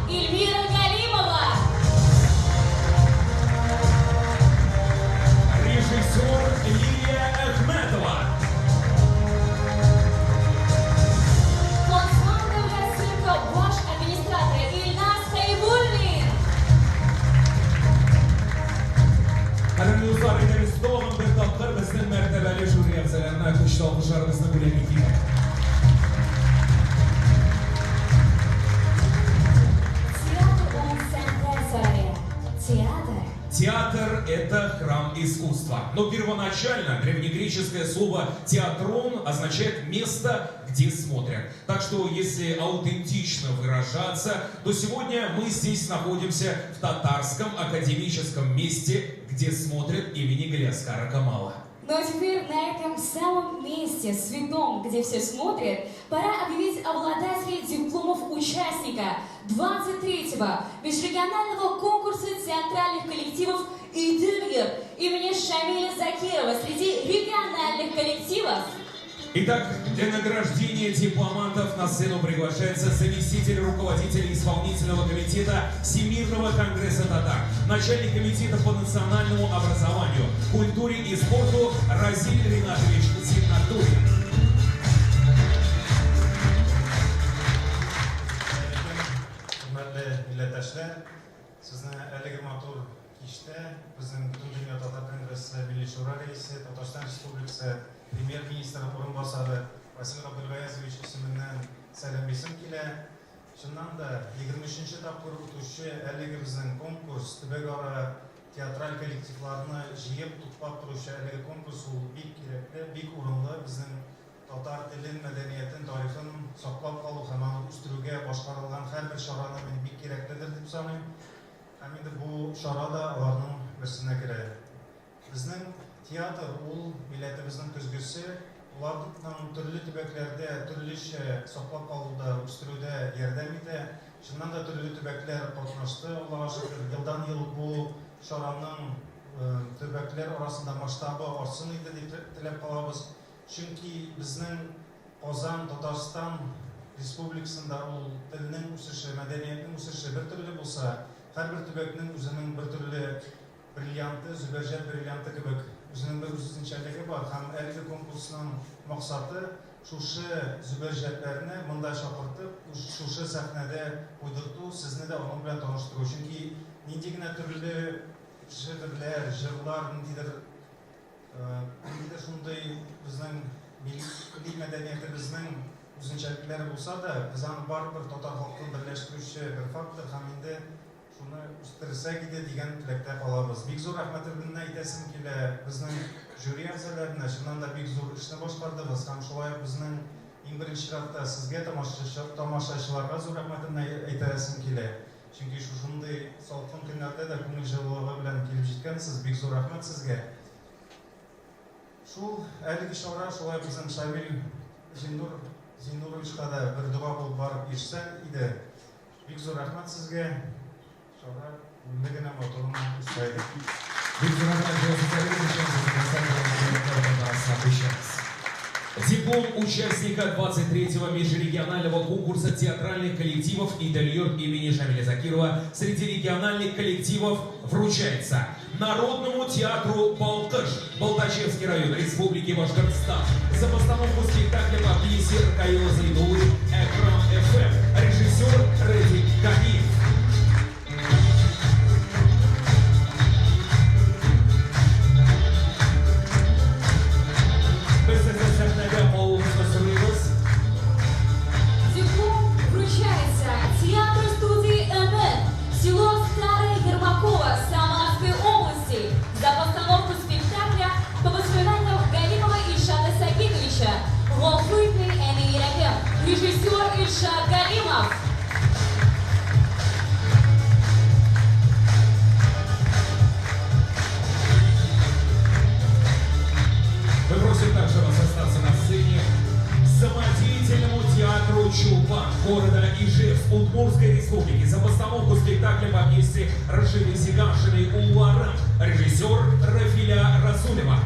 Эльмира Галимова. Режиссер Лилия Әхмәтова. Лансман дәүләт циркы баш администраторы Илназ Хәйбуллин. Кадерле дуслар, әйдәгез тагын бер тапкыр безнең мәртәбәле жюри әгъзаларына көчле алкышларыбызны бүләк итик. Театр ул сәнгать сарае. Театр. Театр – это храм искусства. Но первоначально древнегреческое слово «театрон» означает «место, где смотрят». Так что, если аутентично выражаться, то сегодня мы здесь находимся в татарском академическом месте, где смотрят имени Галиаскара Камала. Ну а теперь на этом самом месте, святом, где все смотрят, пора объявить обладателей дипломов участника 23-го межрегионального конкурса театральных коллективов «Идел-йорт» имени Шамиля Закирова среди региональных коллективов. Итак, для награждения дипломантов на сцену приглашается заместитель руководителя исполнительного комитета Всемирного конгресса татар, начальник комитета по национальному образованию, культуре и спорту Разиль Ринатович Зиннатуллин. Хөрмәтле милләттәшләр, сезне әлеге матур кичтә безнең Бөтендөнья татар конгрессы Милли Шура рәисе, Татарстан Республикасы Премьер-министры урынбасары Васил Габделгаязович исеменнән сәламлисем килә. Чыннан да, 23 нче тапкыр үтүче әлеге безнең конкурс, төбәкара театраль коллективларны җыеп, туплап торучы әлеге конкурс ул бик кирәкле, бик урынлы, безнең татар телен, мәдәниятен, тарихын саклап калу һәм аны үстерүгә башкарылган һәрбер чараны мин бик кирәкледер дип саныйм. Һәм инде бу чара да аларның берсенә керә. Безнең театр ул милләтебезнең көзгесе, уларның төрле төбәкләрдә төрлечә саклап калуда, үстерүдә ярдәм итә. Чыннан да төрле төбәкләр катнашты, Аллага шөкер. Елдан-ел бу чараның төбәкләр арасында масштабы артсын иде дип теләп калабыз. Чөнки безнең Казан, Татарстан Республикасында ул телнең үсеше, мәдәниятнең үсеше бер төрле булса, һәрбер төбәкнең үзенең бер төрле бриллианты, зөбәрҗәт бриллианты кебек үзенең бер үзенчәлеге бар һәм әлеге конкурсның максаты шушы зөбәрҗәтләрне монда чакыртып, шушы сәхнәдә куйдырту, сезне дә аның белән таныштыру. Чөнки нинди генә төрле шигырьләр, җырлар, ниндидер Ниндидер шундый безнең милли мәдәниятебезнең үзенчәлекләре булса да, без аны барыбер татар халкын берләштерүче бер фактор һәм инде шуны үстерсәк иде дигән теләктә калабыз. Бик зур рәхмәтемне әйтәсем килә безнең жюри әгъзаларына, чыннан да бик зур эшне башкардыгыз һәм шулай ук безнең иң беренче чиратта сезгә, тамашачыларга зур рәхмәтемне әйтәсем килә. Чөнки шушындый салкын көннәрдә дә күңел җылылыгы белән килеп җиткәнсез, бик зур рәхмәт сезгә. Шул әлеге чара шулай безнең Шамил Зиннур Зиннуровичка да бер дога булып барып ирешсә иде. Бик зур рәхмәт сезгә. Чара күңелле генә, матур гына узса иде. Бик зур рәхмәт, җавап сүзләрегез өчен. Диплом участника 23-го межрегионального конкурса театральных коллективов «Идел-йорт» имени Шамиля Закирова среди региональных коллективов вручается Народному театру «Балкыш», Балтачевский район Республики Башкортостан, за постановку спектакля по пьесе Ркаила Зайдуллы «Экран ФМ», режиссер Редик Ганиев. Без сезне сәхнәгә алуыгызны сорыйбыз. Диплом вручается театру студии МН, село Старое Ермаково Самарской области, за постановку спектакля по воспоминаниям Галимова Ильшата Сагитовича «Гафу ит мине, әни йөрәгем», режиссер Ильшат Галимов. Мы просим также вас остаться на сцене. Самодеятельному театру «Чулпан» города Ижевск Удмуртской республики за постановку спектакля по пьесе Рашиды Зиганшиной «Улларым», режиссер Рафиля Расулева.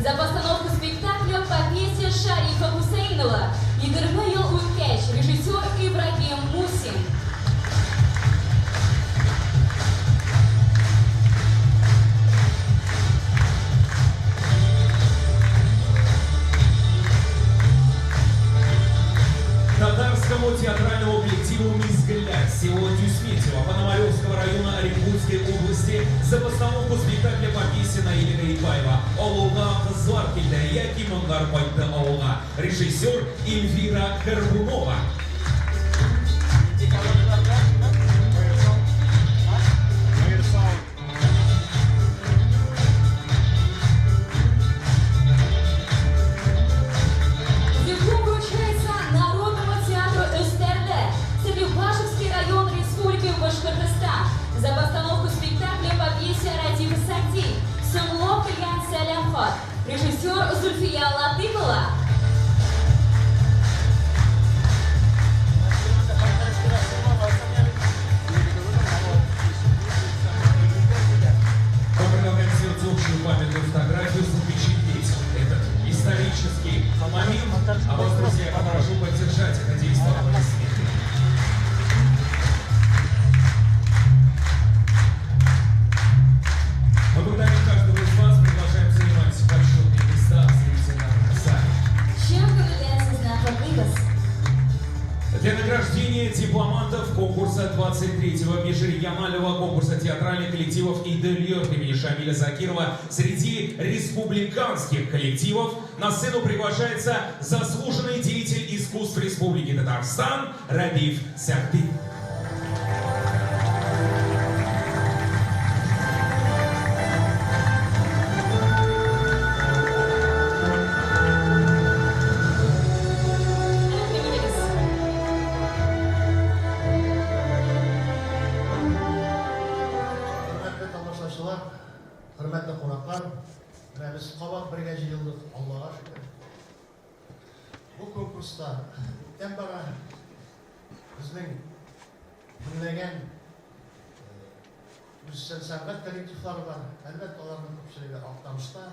за постановку спектакля по пьесе Шарифа Хусейнова «Егерме ел үткәч», режиссер Ибрагим Мусин. Татарскому театральному коллективу «Мизгля» села Дюсметьево Пономаревского района Оренбургской области за постановку спектакля по пьесе Наиля Гаипаева «Авылга кызлар килде яки моңнар кайтты авылга». Режиссер Эльвира Горбунова. Диплом вручается Народному театру Эстерде, Стерлибашевский район Республики Башкортостан, за постановку спектакля по пьесе Радифа Сагди «Соңлап килгән сәлам хат», режиссер Зульфия Латыпова. Мы предлагаем сделать общую памятную фотографию, запечатлеть этот исторический момент. А вас, друзья, я попрошу поддержать это действие аплодисментами. Мы благодарим каждого из вас, приглашаем занимать почетные места в зрительном зале. Чын күңелдән сезне котлыйбыз. Для награждения дипломантов конкурса 23-го межрегионального конкурса театральных коллективов «Идел-Йорт» имени Шамиля Закирова среди республиканских коллективов на сцену приглашается заслуженный деятель искусств Республики Татарстан Рабиф Сахби. Рәхим итегез. Хөрмәтле тамашачылар, хөрмәтле кунаклар, менә без кабат бергә җыелдык, Аллага шөкер. Бу конкурста күптән бара безнең меңләгән үзешчән сәнгать коллективлары бар. Әлбәттә, аларның күпчелеге Актанышта.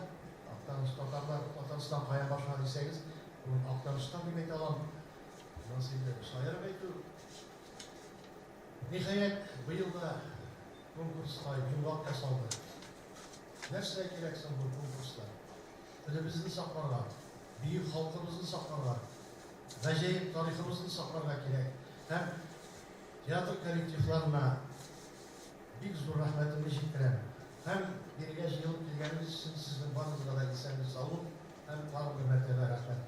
Актаныш татарлар, Татарстан кая башлана дисәгез, бүген Актаныштан дип әйтә алам. Монысы инде шаярып әйтү. Ниһаять, быел да конкурска йомгак ясалды. Нәрсә кирәк соң бу конкурста? Телебезне сакларга, бөек халкыбызны сакларга, гаҗәеп тарихыбызны сакларга кирәк. Һәм театр коллективларына бик зур рәхмәтемне җиткерәм. Һәм бирегә җыелып килгәнегез өчен сезнең барыгызга да исәнлек саулык һәм тагын бер мәртәбә рәхмәт.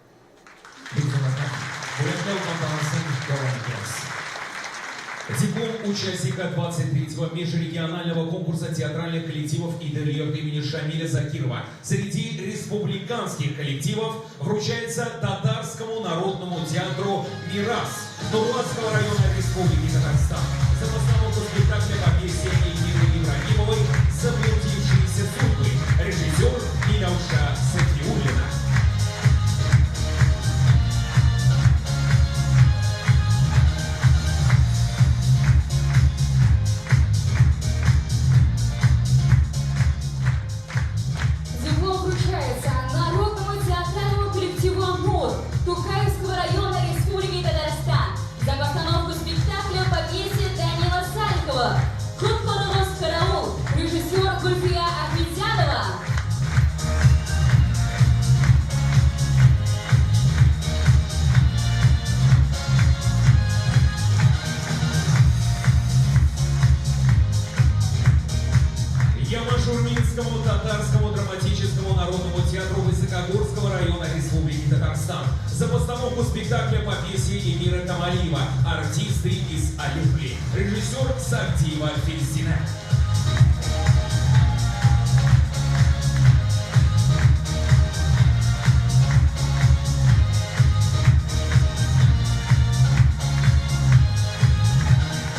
Бик зур рәхмәт. Бүләкләү тантанасын дәвам итәбез. Диплом участника 23-го межрегионального конкурса театральных коллективов «Идел-Йорт» имени Шамиля Закирова среди республиканских коллективов вручается Татарскому народному театру «Мирас» Нурлатского района Республики Татарстан за постановку спектакля по пьесе Эльмиры Ибрагимовой «Заблудившиеся судьбы», режиссер Миляуша Сафиуллина. Диплом вручается Народному театральному коллективу «Нур» Тукаевского района Республики Татарстан за постановку спектакля по пьесе Данила Саликова «Коткарыгыз каравыл», режиссер Гульфия Ахметзянова. Ямашурминскому татарскому драматическому народному театру Высокогорского района Республики Татарстан за постановку спектакля по пьесе Эмира Камалиева «Артисты из Алюфли», режиссер Сагдиева Фельзина.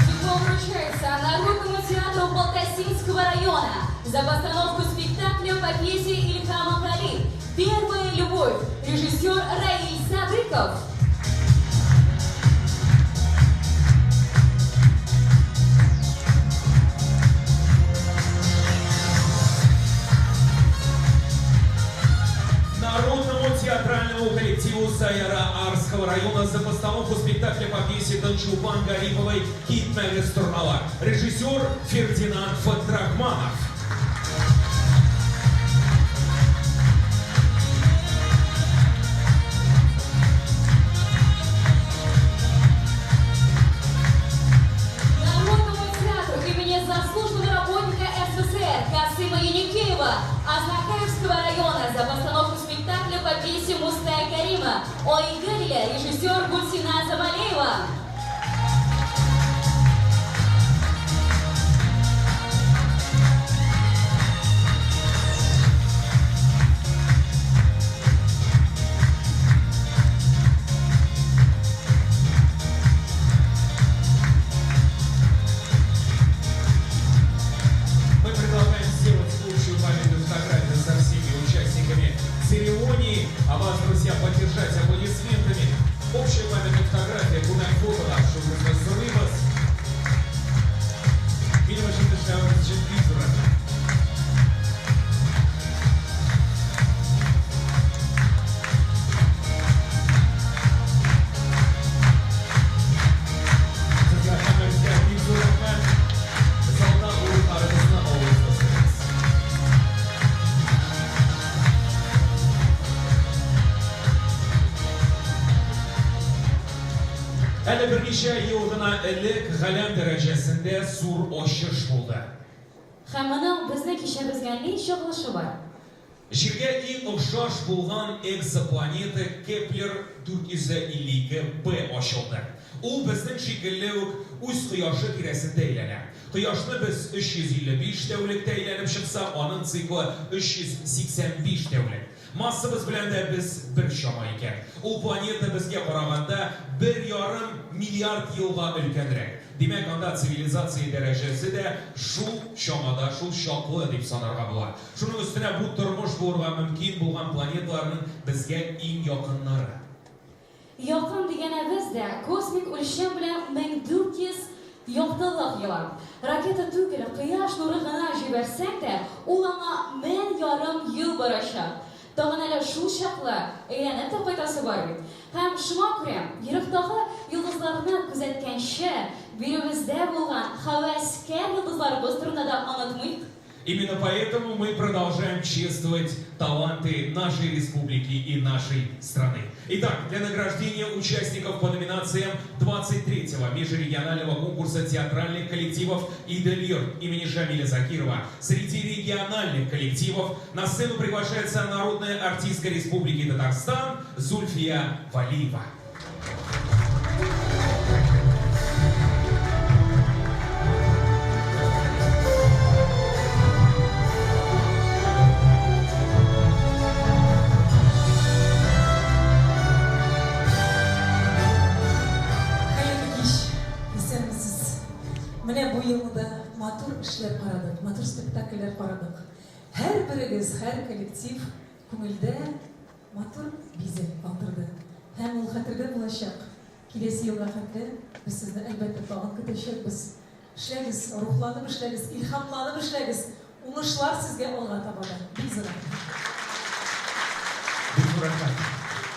Диплом вручается Народному театру Балтасинского района за постановку спектакля по пьесе Ильхама Кали «Первая любовь», режиссер Раиль Садыков. района за постановку спектакля по пьесе Тончулпан Гариповой «Китмәгез, торналар». Режиссер Фердинанд Фатрахманов. Народному театру имени заслуженного работника СССР Касыма Еникеева Азнакаевского района за постановку спектакля по пьесе Мустая Карима «Ой, Галия», режиссер Гульсина Замалеева. Мы предлагаем сделать общую памятную фотографию со всеми участниками церемонии. А вас, друзья, поддержать аплодисментами. Общая памятная фотография күмәк фотога төшүегезне сорыйбыз. Минем өчен эшләвегез өчен бик зур рәхмәт. Сезгә һәммәгезгә бик зур рәхмәт. Залда урыннарыгызны алуыгызны сорыйбыз. Әле берничә ел гына элек галәм дәрәҗәсендә зур ачыш булды. Һәм моның безнең кичәбезгә ни чагылышы бар? Җиргә иң охшаш булган экзопланета Кеплер 452 b ачылды. Ул безнең шикелле үк үз кояшы тирәсендә әйләнә. Кояшны без 355 тәүлектә әйләнеп чыксак, аның циклы 385 тәүлек. Массабыз белән дә без бер чама икән. Ул планета безгә караганда бер ярым миллиард елга өлкәнрәк. Димәк, анда цивилизация дәрәҗәсе дә шул чамада, шул чаклы дип санарга була. Шуның өстенә бу тормыш булырга мөмкин булган планеталарның безгә иң якыннары. Якын дигәнебез дә космик үлчәм белән 1400 яктылык елы. Ракета түгел, кояш нуры гына җибәрсәң дә, ул аңа 1500 ел барачак. Тагын әле шул чаклы әйләнеп тә кайтасы бар бит. Һәм шуңа күрә, ерактагы йолдызларны күзәткәнче, биремездә булган һәвәскәр йолдызларыбыз турында да онытмыйк. Именно поэтому мы продолжаем чествовать таланты нашей республики и нашей страны. Итак, для награждения участников по номинациям 23-го межрегионального конкурса театральных коллективов «Идел-Йорт» имени Шамиля Закирова среди региональных коллективов на сцену приглашается народная артистка Республики Татарстан Зульфия Валиева. Хәерле кич, исәнмесез. Менә бу елны да матур эшләр карадык, матур спектакльләр карадык. Һәрберегез, һәр коллектив күңелдә матур бизәк калдырды. Һәм ул хәтердә булачак. Киләсе елга хәтле без сезне, әлбәттә, тагын көтәчәкбез. Эшләгез, рухланып эшләгез, илһамланып эшләгез. Уңышлар сезгә алга таба да. Бик зур рәхмәт. Бик зур рәхмәт.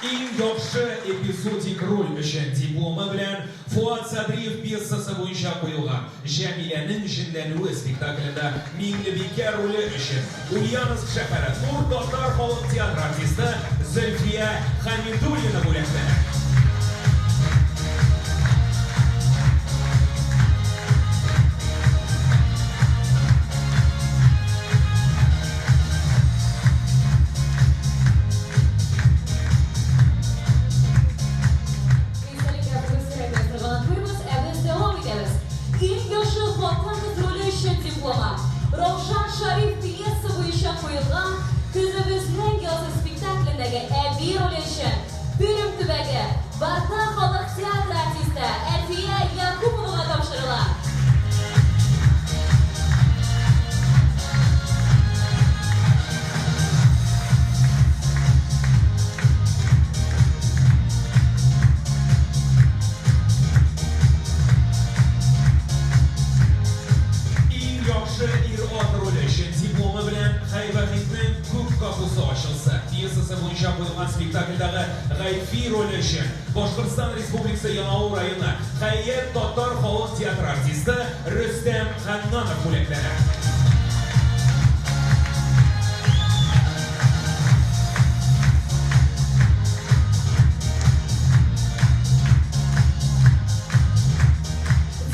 Иң яхшы эпизодик роль өчен дипломы белән Фоат Садриев пьесасы буенча куелган Җәмиләнең җенләнүе спектаклендә Миңлебикә роле өчен Ульяновск шәһәре Нур татар халык театры артисты Зөлфия Хәмидуллина бүләкләнә. Истәлеккә бүген сурәтләп торган туйбыз, ә без дәвам итәбез. Иң яхшы хатын-кыз роле өчен дипломы Раушан Шариф пьеса буенча куелган Көзебезнең язы спектаклендәге әби роле өчен Пермь төбәге Барда халык театры артисты Әлфия Якуповага тапшырыла. Иң яхшы ир-ат роле өчен дипломы белән Хәй Вахитнең Күк капусы ачылса пьесасы буенча куелган спектакльдәге Гайфи роле өчен Башкортстан Республикасы Яңавыл районы Хәят татар халык театры артисты Рөстәм Ханнанов бүләкләнә.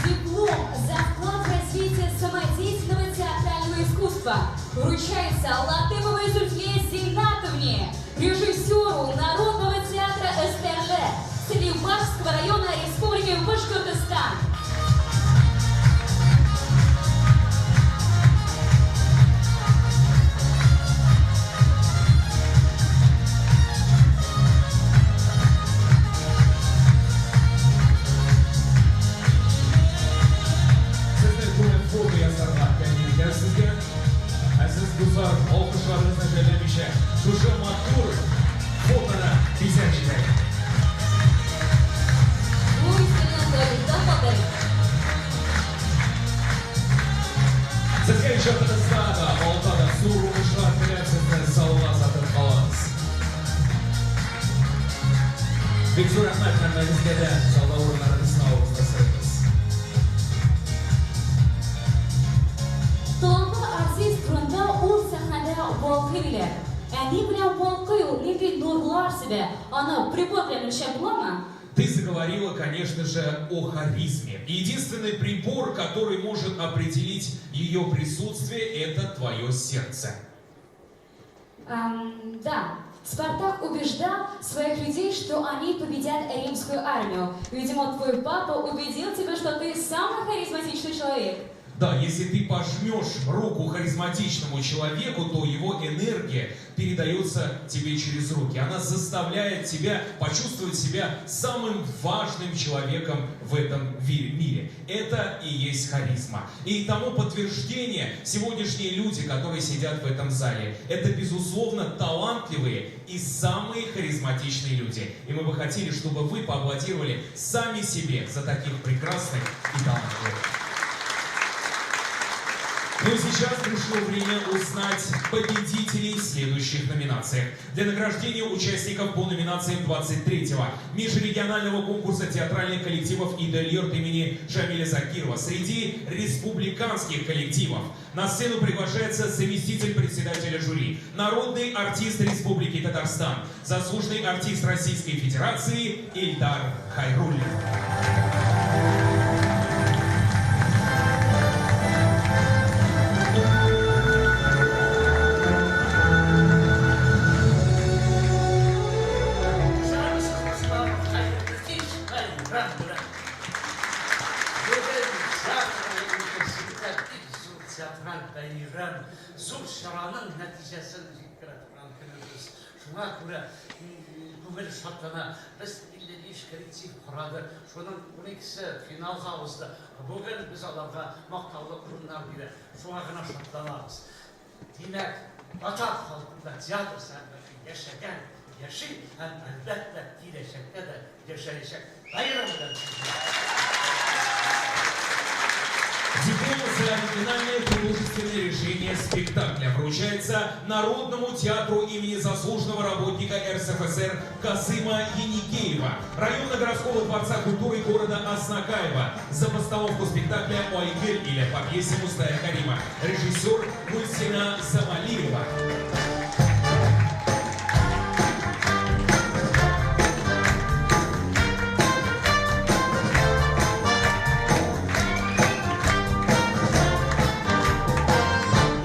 Диплом за вклад в развитие самодеятельного театрального искусства вручается Латыповой Зульфие Зиннатовне, режиссеру Народного театра СТРЛ Селивашского района Республики Башкортостан. Сезне күреп фото ясарга тәкъдим итәбез сезгә. Ә сез, дуслар, алкышларыгызны жәлләмичә, шушы матур фотоны бизәп җибәрик. Бу истәлекне тарихта калдырыйк. Сезгә иҗатыгызда да, алда да зур уңышлар теләп, сезне залга озатып калабыз. Бик зур рәхмәт һәммәгезгә дә, залда урыннарыгызны алуыгызны сорыйбыз. Талантлы артист турында ул сәхнәдә балкый диләр. Ә ни белән балкый ул, нинди нурлар сибә? Аны прибор белән үлчәп буламы? Ты заговорила, конечно же, о харизме. И единственный прибор, который может определить ее присутствие, это твое сердце. Да, Спартак убеждал своих людей, что они победят римскую армию. Видимо, твой папа убедил тебя, что ты самый харизматичный человек. Да, если ты пожмешь руку харизматичному человеку, то его энергия передается тебе через руки. Она заставляет тебя почувствовать себя самым важным человеком в этом мире. Это и есть харизма. И тому подтверждение сегодняшние люди, которые сидят в этом зале. Это, безусловно, талантливые и самые харизматичные люди. И мы бы хотели, чтобы вы поаплодировали сами себе за таких прекрасных и талантливых. Ну и сейчас пришло время узнать победителей в следующих номинациях. Для награждения участников по номинациям 23-го межрегионального конкурса театральных коллективов «Идел-Йорт» имени Шамиля Закирова среди республиканских коллективов на сцену приглашается заместитель председателя жюри, народный артист Республики Татарстан, заслуженный артист Российской Федерации Ильдар Хайруллин. Ышанмыйсыз дуслар, хәерле кич, бәйрәм белән. Бүген театр өлкәсендә бик зур театраль бәйрәм, зур чараның нәтиҗәсен җиткерә торган көнебез. Шуңа күрә күңел шатлана. Без 55 коллектив карадык, шуның 12-се финалга узды. Бүген без аларга мактаулы урыннар бирә. Шуңа гына шатланабыз. Димәк, татар халкында театр сәнгате яшәгән, яши һәм, әлбәттә, киләчәктә дә яшәячәк. Бәйрәм белән сезне! Диплом за оригинальное художественное решение спектакля вручается Народному театру имени заслуженного работника РСФСР Касыма Еникеева, районно-городского дворца культуры города Азнакаева за постановку спектакля «Ойгель» или по пьесе Мустая Карима. Режиссер Гульсина Самалиева.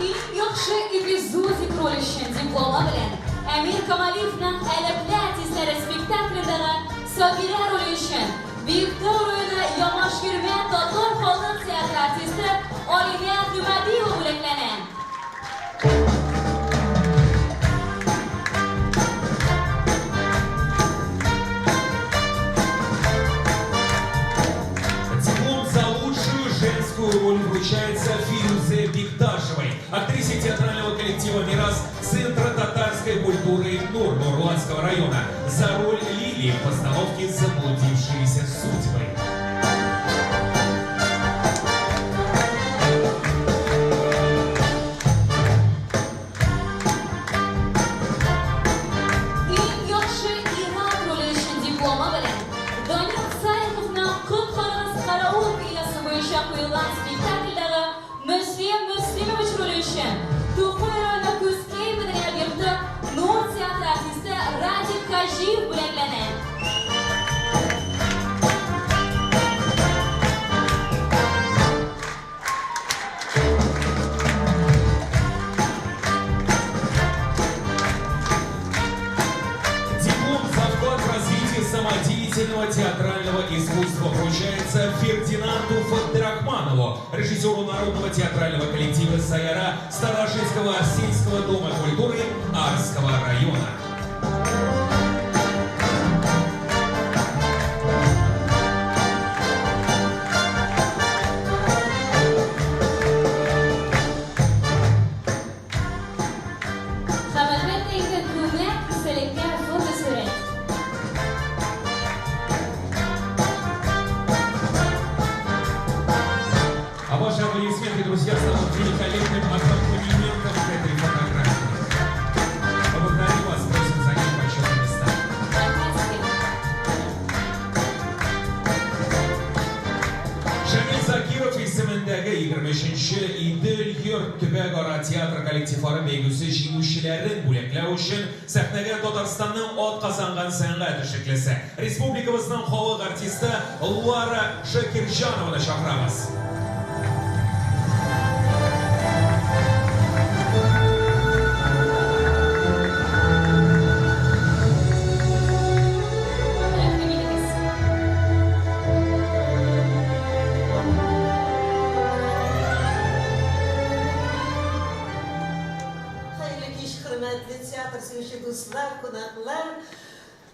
Иң яхшы эпизодик роль өчен дипломы белән Әмир Камалиевның Әләпле артистлары спектаклендәге Сабирә роле өчен Биектау районы Ямаширмә татар халык театры артисты Алинә Гыймадиева бүләкләнә. Диплом за лучшую женскую роль вручается Фирюзе Бекташевой, актрисе театрального коллектива «Мирас» Центра татарской культуры Нур Нурлатского района за роль Лилии в постановке «Заблудившиеся судьбы». өчен Тукай районы Күзкәй мәдәният йорты Нур театры артисты Радик Хаҗиев бүләкләнә. Диплом за вклад в развитие самодеятельного театрального искусства вручается Фердинанду Фабдрахманову, режиссеру народного театрального коллектива «Саяра» Старожилского сельского дома культуры Арского района. Һәм әлбәттә инде күмәк истәлеккә фотосурәт. А ваши аплодисменты, друзья, станут великолепным аккомпанементом к этой фотографии. Поблагодарим вас, просим занять почетные места. Рәхмәт сезгә. Шамил Закиров исемендәге 23-нче Идел-йорт төбәкара театр коллективлары бәйгесе җиңүчеләрен бүләкләү өчен сәхнәгә Татарстанның атказанган сәнгать эшлеклесе, республикабызның халык артисты Лара Шакирҗанованы чакырабыз. Рәхим итегез. Хәерле кич, хөрмәтле театр сөюче дуслар, кунаклар.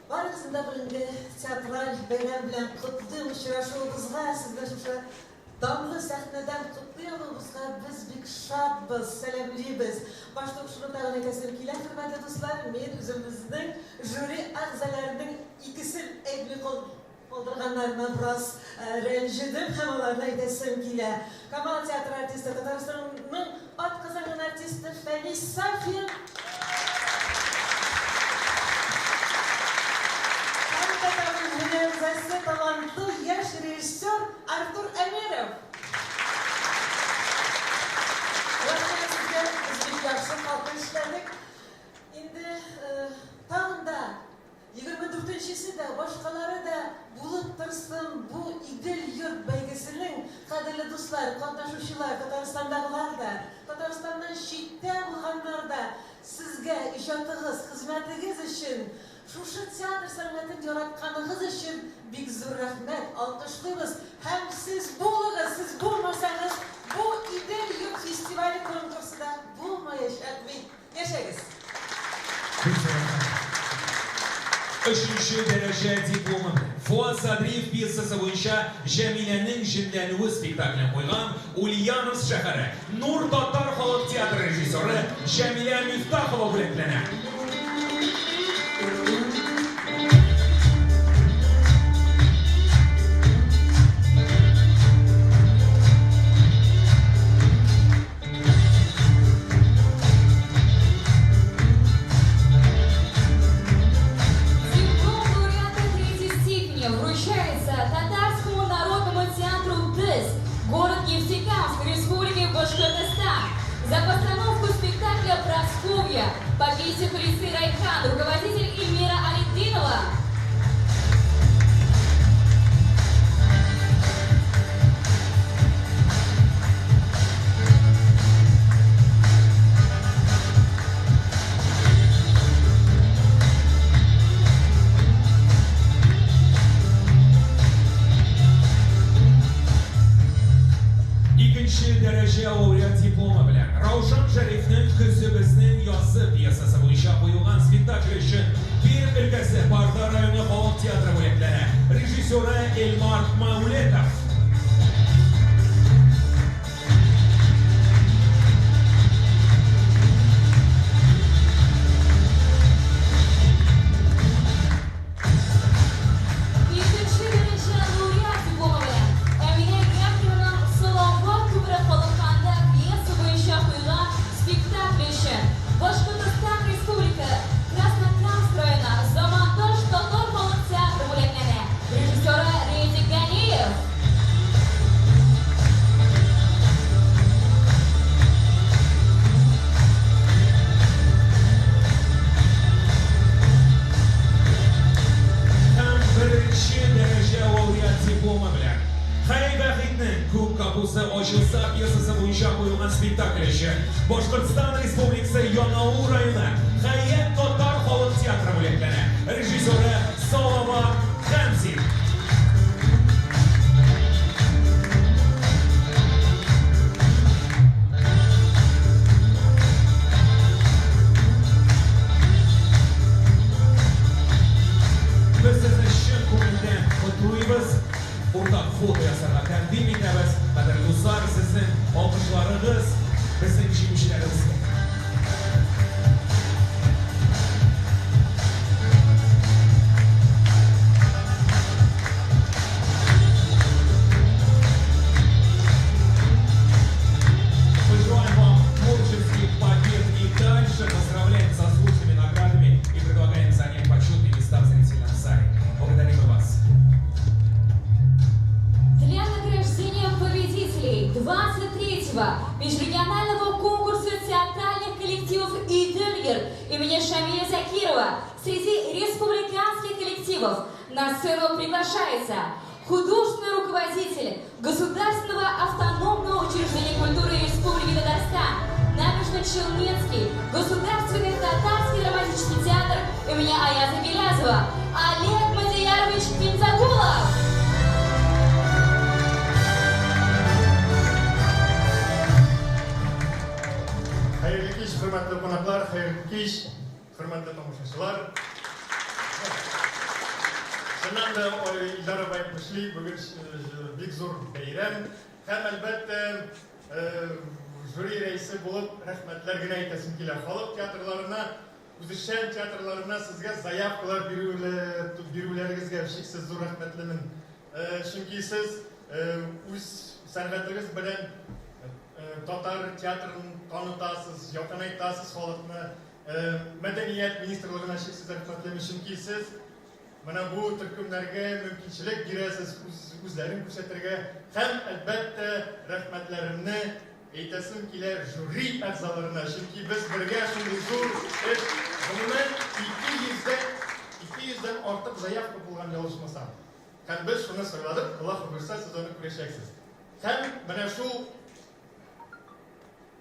Барыгызны да бүгенге театраль бәйрәм белән котлыйм. Очрашуыбызга, сезне шушы данлы сәхнәдән котлый алуыбызга без бик шатбыз, сәламлибез. Башта ук шуны тагын әйтәсем килә, хөрмәтле дуслар, мин үзебезнең жюри әгъзаларының икесен әйтми калдырганнарына бераз рәнҗедем һәм аларны әйтәсем килә. Камал театры артисты, Татарстанның атказанган артисты Фәнис Сафин һәм татарның мөнәввәсе, талантлы яшь режиссер Артур Әмиров. Рәхмәт сезгә, без бик яхшы каты эшләдек. Инде тагын да 24 нчесе дә, башкалары да булып торсын бу Идел-йорт бәйгесенең, кадерле дуслар, катнашучылар, Татарстандагылар да, Татарстаннан читтә булганнар да, сезгә иҗатыгыз, хезмәтегез өчен, шушы театр сәнгатен яратканыгыз өчен бик зур рәхмәт, алкышлыйбыз. Һәм сез булыгыз, сез булмасагыз, бу Идел-йорт фестивале конкурсы да булмаячак бит. Яшәгез! Өченче дәрәҗә дипломы белән Фуат Садриев пьесасы буенча Җәмиләнең җенләнүе спектаклен куйган Ульяновск шәһәре Нур татар халык театры режиссеры Җәмилә Мифтахова бүләкләнә. Диплом лауреата третьей степени вручается Татарскому народному театру ТЭС, город Нефтекамск, Республики Башкортостан. За постановку спектакля «Прасковья» по пьесе Хулисы Райхан, руководитель Эльмира Алетдинова. Икенче дәрәҗә лауреат дипломы белән Раушан Шәрифнең Көзебезнең язы пьесасы буенча куелган спектакль өчен Пермь өлкәсе Барда районы халык театры бүләкләнә. Режиссеры Эльмар Маулетов. Икенче дәрәҗә лауреат дипломы белән Әминә Яхинаның Салават күпере халыкканда пьеса буенча куелган спектакль өчен Башкортостан Республика Краснокамск районы Замандаш татар халык театры бүләкләнә. Режиссеры Резик Ганиев. Башкортстан Республикасы Янаул районы Хәят татар халык театры бүләкләнә. Режиссеры Салават Хәмзин. Без сезне чын күңелдән котлыйбыз. Уртак фото ясарга тәкъдим итәбез. Кадерле дуслар, сезнең алкышларыгыз безнең җиңүчеләребезгә. Пожелаем вам творческих побед и дальше. Поздравляем с заслуженными наградами и предлагаем занять почетные места в зрительном зале. Благодарим и вас. Для награждения победителей 23-го межрегионального конкурса театральных коллективов «Идельгер» имени Шамиля Закирова среди республиканских коллективов на сцену приглашается художественный руководитель Государственного автономного учреждения культуры Республики Татарстан, Набережно-Челнинский Государственный татарский драматический театр имени Аяза Гилязова Олег Мадиярович Кинзагулов. Хәерле кич, хөрмәтле кунаклар, хәерле кич, хөрмәтле тамашачылар. Чыннан да, Илдар абый әйтмешли, бүген бик зур бәйрәм. Һәм, әлбәттә, жюри рәисе булып рәхмәтләр генә әйтәсем килә. Халык театрларына, үзешчән театрларына сезгә заявкалар бирүләрегезгә чиксез зур рәхмәтлемен. Чөнки сез үз сәнгатегез белән татар театрын танытасыз, якынайтасыз халыкны. Мәдәният министрлыгына чиксез рәхмәтлемен, чөнки сез менә бу төркемнәргә мөмкинчелек бирәсез үзләрен күрсәтергә. Һәм, әлбәттә, рәхмәтләремне әйтәсем килә жюри әгъзаларына, чөнки без бергә шундый зур эш, гомумән, 200 200дән артык заявка булган, ялгышмасам. Һәм без шуны сайладык, Аллаһ боерса, сез аны күрәчәксез. Һәм менә шул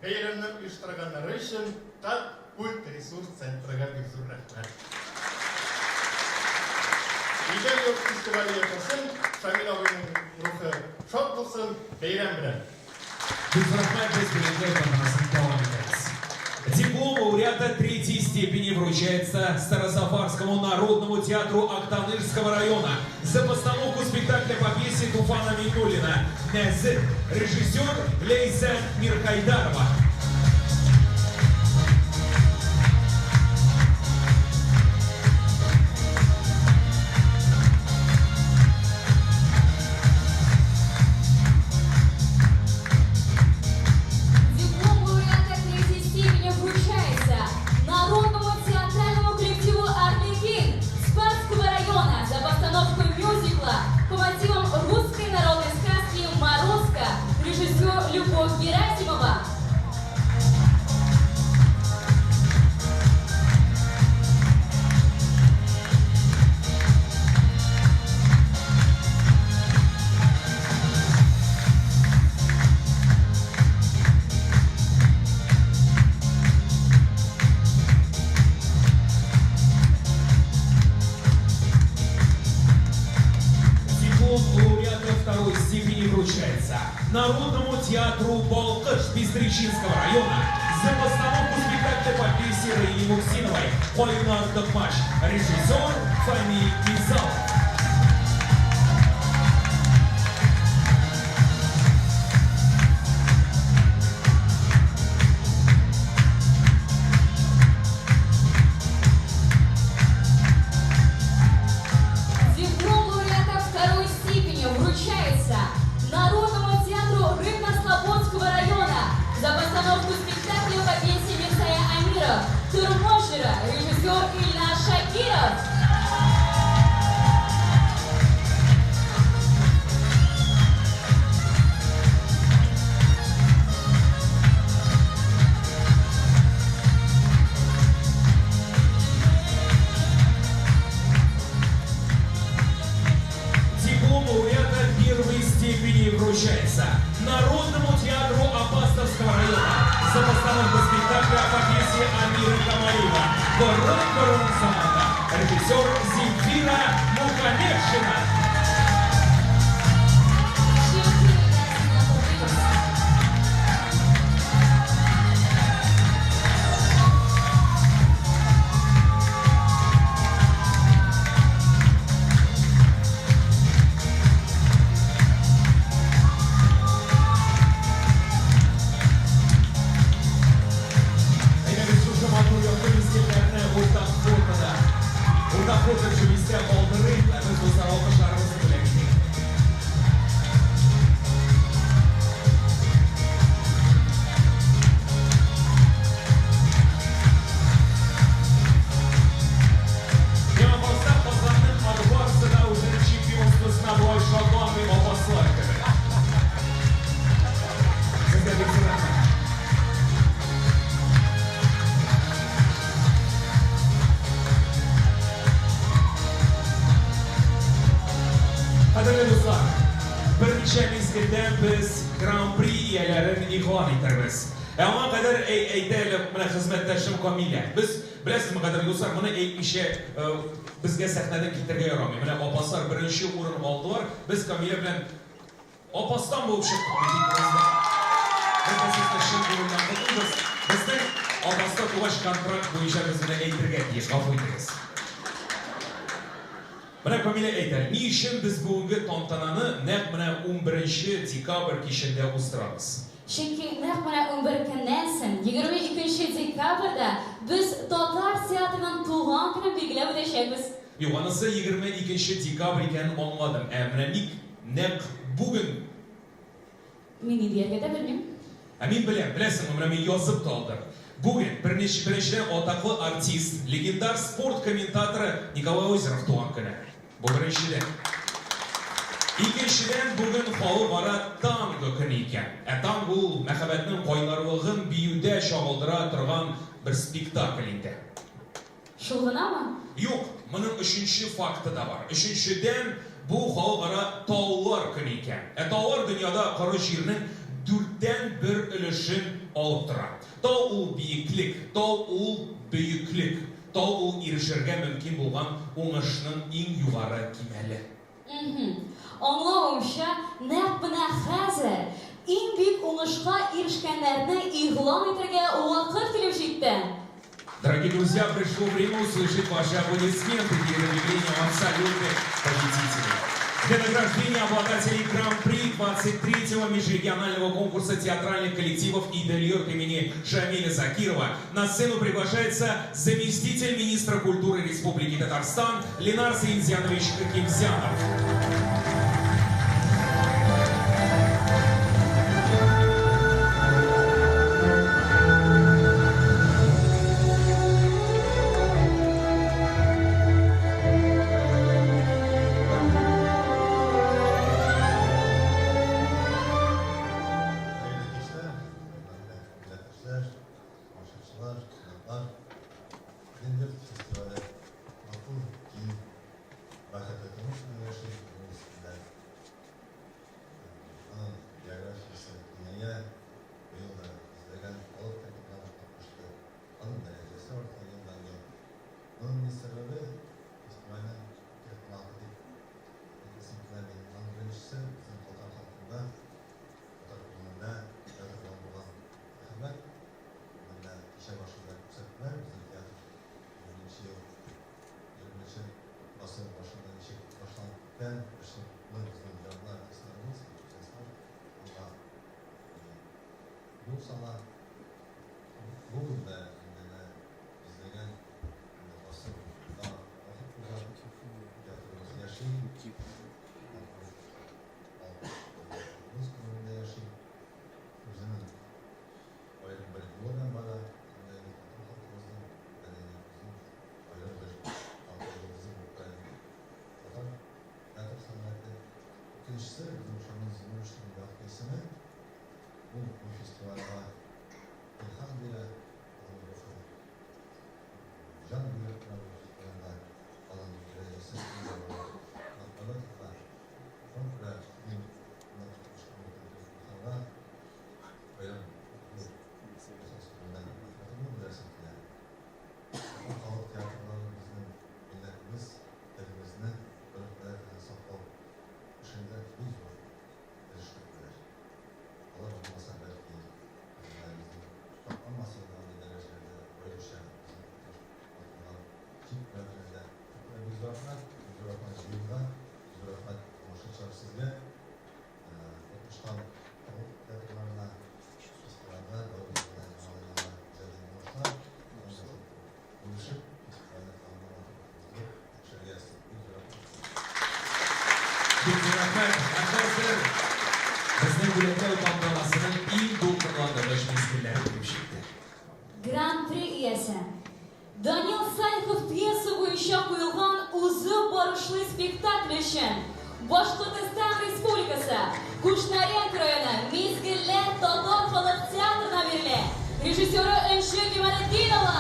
бәйрәмне оештырганнары өчен Таткультресурс центрыга бик зур рәхмәт. Идел йорт фестивале яшәсен, Шамил абыйның рухы шат булсын, бәйрәм белән! Бик зур рәхмәт, без бүләкләү тантанасын дәвам итәбез. Диплом лауреата третьей степени вручается Старосафарскому народному театру Актанышского района за постановку спектакля по пьесе Туфана Миннуллина «Нәзек», режиссер Лейса Мирхайдарова. Диплом лауреата третьей степени вручается Народному театральному коллективу «Арлекин» Спасского района за постановку мюзикла по мотивам русской народной сказки «Морозко», режиссер Любовь Герасимова. Диплом лауреата второй степени вручается Народному театру «Балкыш» Пестречинского района за постановку спектакля по пьесе Раили Муксиновой «Кайнар Токмач», режиссер Фамиль Мизалов. Диплом лауреата второй степени вручается Народному театру Рыбно-Слободского района за постановку спектакля по пьесе Мирсая Амира «Турможера», режиссер Ильнар Шакиров. Борын заманда. Режиссер Земфира Мухаметшина. Чын күңелдән сезне котлыйбыз. Әйдәгез шушы матур якты мизгелләрне уртак фотода, уртак фото төшеп истә калдырыйк, ә без дуслар алкышларыбызны бүләк итик. Миңа калса, Казанның Ак Барсы да үзенең чемпионствосына болай шатланмый апаслар кебек. Сезгә бик зур рәхмәт. Кадерле дуслар, берничә мизгелдән без Гран-при ияләрен игълан итәрбез. Ә аңа кадәр, әй, әйтә әле, менә хезмәттәшем Камилә. Без, беләсезме, кадерле дуслар, моны әйтмичә, э, безгә сәхнәдән китәргә ярамый. Менә апаслар беренче урын алдылар. Без Камилә белән Апастан булып чыктык бит икебез дә. Без дә сезне чын күңелдән котлыйбыз. Безнең Апаста тугач контракт буенча без моны әйтергә тиеш, гафу итегез. Менә Камилә әйт әле, ни өчен без бүгенге тантананы нәкъ менә 11 декабрь кичендә уздырабыз? Чөнки нәкъ менә 11 көннән соң, 22 декабрьдә без татар театрының туган көнен билгеләп үтәчәкбез. Юк, анысы 22 декабрь икәнен аңладым. Ә менә ник нәкъ бүген? Мин ни дияргә дә белмим. Ә мин беләм, беләсеңме, менә мин язып та алдым. Бүген, берничә, беренчедән, атаклы артист, легендар спорт комментаторы Николай Озеров туган көне. Бу беренчедән. Икенчедән, бүген халыкара танго көне икән. Ә танго ул мәхәббәтнең кайнарлыгын биюдә чагылдыра торган бер спектакль инде. Шул гынамы? Юк, моның өченче факты да бар. Өченчедән, бу халыкара таулар көне икән. Ә таулар дөньяда коры җирнең дүрттән бер өлешен алып тора. Тау ул биеклек, тау ул бөеклек, тау ул ирешергә мөмкин булган уңышның иң югары кимәле. Мхм. Аңлавымча, нәкъ менә хәзер иң бөек уңышка ирешкәннәрне игълан итәргә вакыт килеп җитте. Дорогие друзья, пришло время услышать ваши аплодисменты перед объявлением абсолютных победителей. Для награждения обладателей Гран-при 23-го межрегионального конкурса театральных коллективов «Идельйорт» имени Шамиля Закирова на сцену приглашается заместитель министра культуры Республики Татарстан Ленар Саинзянович Хакимзянов. Хәерле кичләр, хөрмәтле милләттәшләр, тамашачылар, кунаклар. Идел-йорт фестивале матур, киң, бәхетле тормыш белән яши, аның өстендә аның географиясе киңәя, быел да йөзләгән халык тәртипләре катнашты, аның дәрәҗәсе арта елдан-ел. Моның ни сәбәбе? Фестивальнең ике кунагы дип әйтәсем килә минем. Аның беренчесе, безнең татар халкында, татар күңелендә театрга булган мәхәббәт. Менә кичә башында күрсәттеләр, безнең театр. Түбән Бик зур рәхмәт, бик зур рәхмәт җыенга, бик зур рәхмәт тамашачылар сезгә. Катнашкан авыл театрларына, осталарга, бабайларга, малайларга иҗади уңышлар. Бүлешеп, фестивальне тагын да матур уздырып, яшәргә язсын. Бик зур рәхмәт. Бик зур рәхмәт. Ә хәзер безнең бүләкләү тантанасының иң дулкынландыргыч мизгелләре килеп җитте. Гран-при иясе. Данил Салихов пьеса буенча куелган Узып барышлый спектакле өчен Башкортостан Республикасы, Кушнаренко районы, Мизгелләр татар халык театрына бирелә. Режиссеры Энҗе Кималетдинова.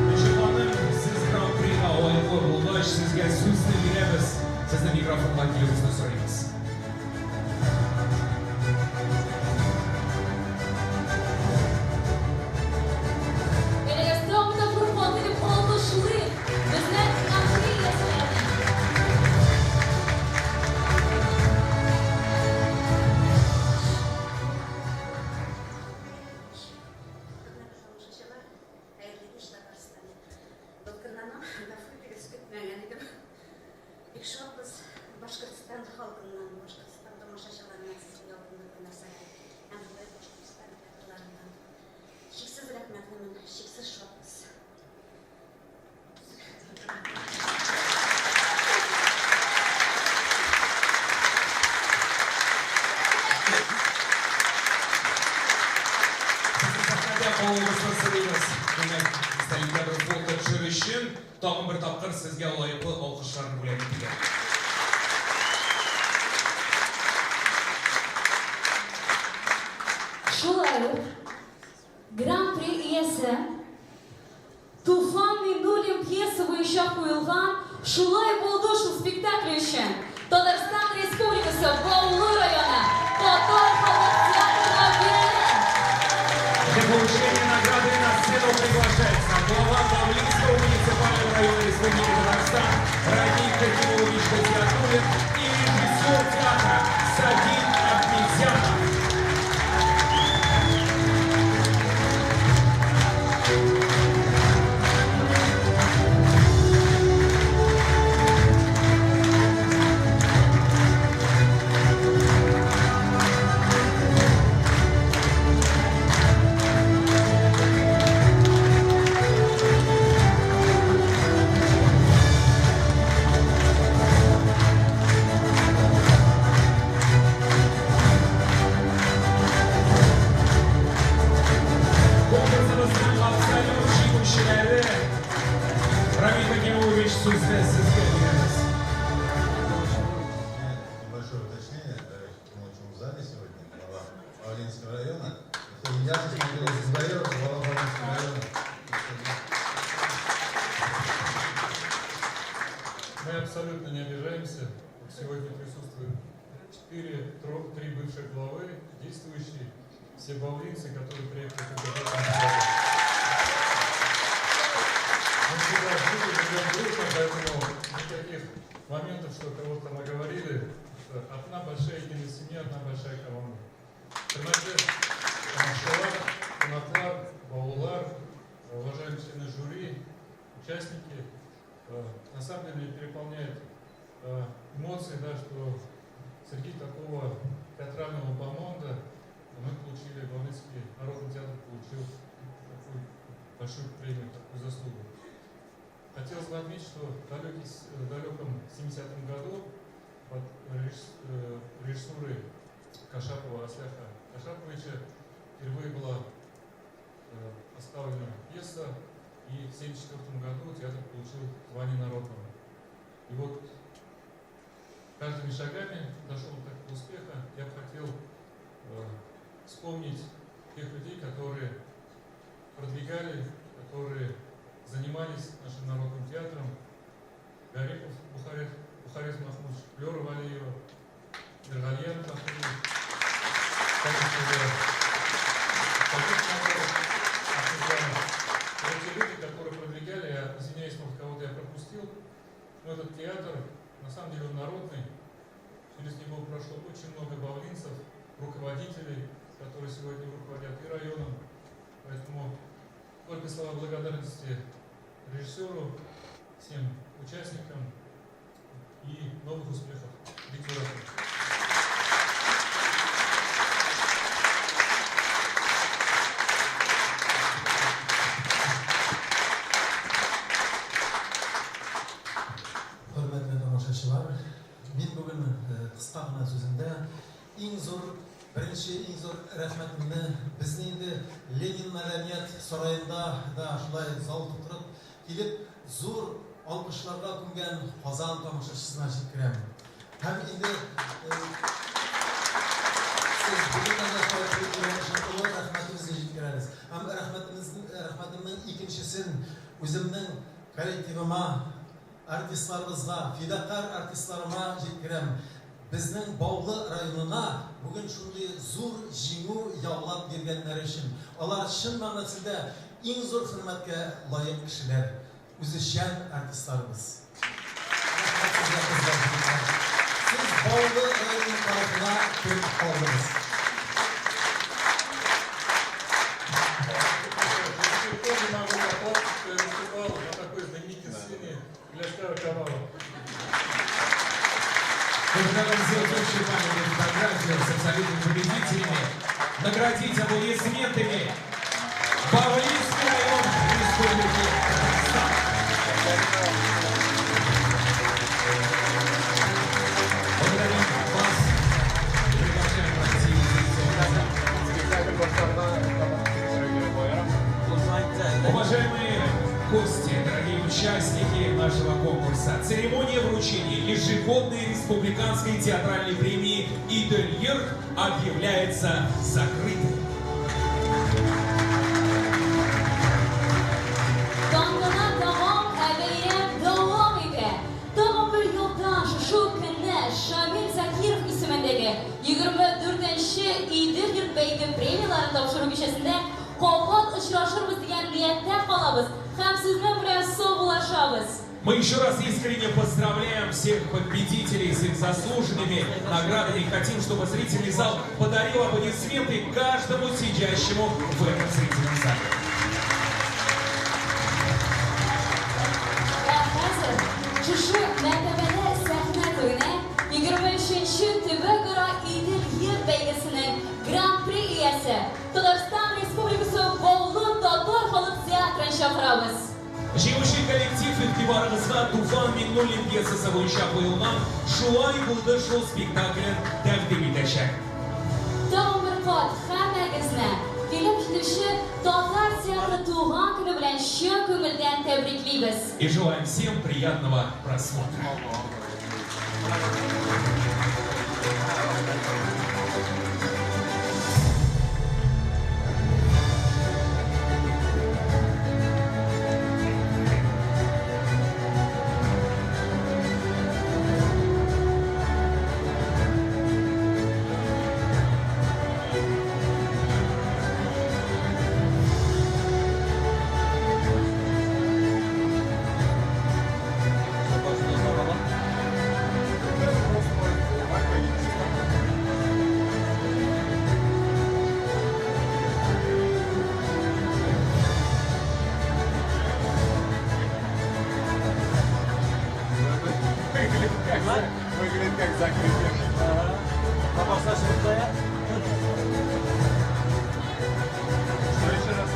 Энҗе ханым, сез Гран-прига лаеклы булгач, сезгә сүзне бирәбез. Сезне микрофонга килүегезне сорыйбыз. Әлегә тагын да бер кат итеп алкышлыйк безнең Гран-при ияселәрен. Хөрмәтле тамашачылар, хәерле кич, Татарстан. Дулкынланам, гафу итегез, көтмәгән идем. Бик шатбыз Башкортстан халкыннан, Башкортстан тамашачыларыннан сезгә ялкынлы нәрсәгә һәм шулай ук Башкортстан театрларыннан. Чиксез рәхмәтлемен, чиксез шатбыз. Сезне сәхнәдә калуыгызны сорыйбыз. Димәк, истәлеккә бер фото төшерү өчен тагын бер тапкыр сезгә лаеклы алкышларны бүләк итүгә. Шулай ук Гран-при иясе Туфан Миңнуллин пьеса буенча куелган Шулай булды шул спектакле өчен Татарстан Республикасы Баулы районы Татар халык театрына бирелә. Для получения награды на сцену приглашается глава Бавлинского муниципального района Республики Татарстан Рамиль Хакимович Хатиатуллин и режиссер театра Сабит Ахметзянов. Конкурсыбызның абсолют җиңүчеләре Рамиль Хакимович, сүзне сезгә бирәбез. У меня небольшое уточнение. Равиль Хакимович в зале сегодня, глава Бавлинского района. Ильясов Михаил Зубаиров, глава Бавлинского района. Мы абсолютно не обижаемся. Сегодня присутствуют четыре, три бывших главы, действующие, все бавлинцы, которые приехали поддержать наш город. Мы всегда жили, живем дружно, поэтому никаких моментов, что кого-то там оговорили. Это одна большая единая семья, одна большая команда. Хөрмәтле тамашачылар, кунаклар, баулылар, уважаемые члены жюри, участники. На самом деле меня переполняет эмоции, да, что среди такого театрального бомонда мы получили, Бавлинский народный театр получил такую большую премию, такую заслугу. Хотелось бы отметить, что в далеком 70-м году под режиссурой Кашапова Асляха Кашаповича впервые была поставлена пьеса, и в 1974 году театр получил звание народного. И вот каждыми шагами дошел до такого успеха. Я бы хотел вспомнить тех людей, которые продвигали, которые занимались нашим народным театром. Гарипов Бухарез, Бухарез Махмудович, Флеров пропустил. Но этот театр, на самом деле, он народный. Через него прошло очень много бавлинцев, руководителей, которые сегодня руководят и районом. Поэтому только слова благодарности режиссеру, всем участникам и новых успехов. Виктор. Хөрмәтле тамашачылар, мин бүген кыска гына сүземдә иң зур, беренче иң зур рәхмәтемне безне инде Ленин мәдәният сараенда да шулай зал тутырып килеп зур алкышларга күмгән Казан тамашачысына җиткерәм. Һәм инде сез бүген дә шулай килгән өчен олы рәхмәтебезне җиткерәбез. Һәм рәхмәтебезнең рәхмәтемнең икенчесен үземнең коллективыма, артистларыбызга, фидакарь артистларыма җиткерәм. Безнең Баулы районына бүген шундый зур җиңү яулап биргәннәре өчен. Алар чын мәгънәсендә иң зур хөрмәткә лаек кешеләр, үзешчән артистларыбыз. Рәхмәт сезгә, кызлар, егетләр. Сез Баулы районы тарихына кереп калдыгыз. Тоже могу похвастаться, что я выступал на такой знаменитой сцене Гляшкара Камала. Мы предлагаем сделать общую памятную фотографию с абсолютными победителями, наградить аплодисментами Бавлинский район Республики Татарстан. Благодарим вас и приглашаем пройти в зрительный зал. Уважаемые гости, дорогие участники нашего конкурса, церемония вручения ежегодной республиканской театральной премии «Идел-Йорт» объявляется закрытой. Тантана тәмам, ә бәйрәм дәвам итә. Тагын бер елдан шушы көнне Шамил Закиров исемендәге 24нче Идел йорт бәйге премияләрен тапшыру кичәсендә кабат очрашырбыз дигән нияттә калабыз һәм сезнең белән саубуллашабыз. Мы еще раз искренне поздравляем всех победителей с их заслуженными наградами. Хотим, чтобы зрительный зал подарил аплодисменты каждому сидящему в этом зрительном зале. Ә хәзер шушы мәртәбәле сәхнә түренә 23нче төбәкара Идел йорт бәйгесенең Гран-при иясе Татарстан Республикасы Баулы татар халык театрын чакырабыз. Җиңүче коллектив игътибарыгызга Туфан Миңнуллин пьесасы буенча куелган «Шулай булды шул» спектаклен тәкъдим итәчәк. Тагын бер кат һәммәгезне килеп җитүче татар театры туган көне белән чын күңелдән тәбриклибез. И желаем всем приятного просмотра. Выглядит как закрытие. Что еще раз?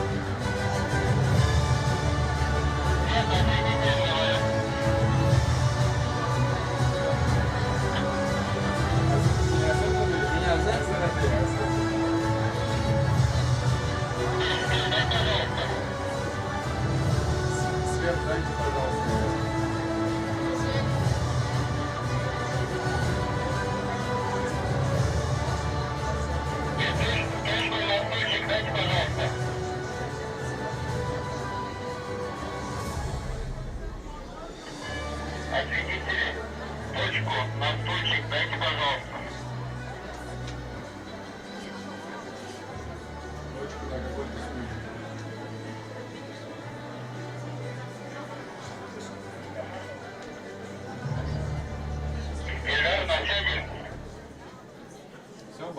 Свет дайте, пожалуйста. Точку на стульчик дайте, пожалуйста. Точку на какой-то стульчик.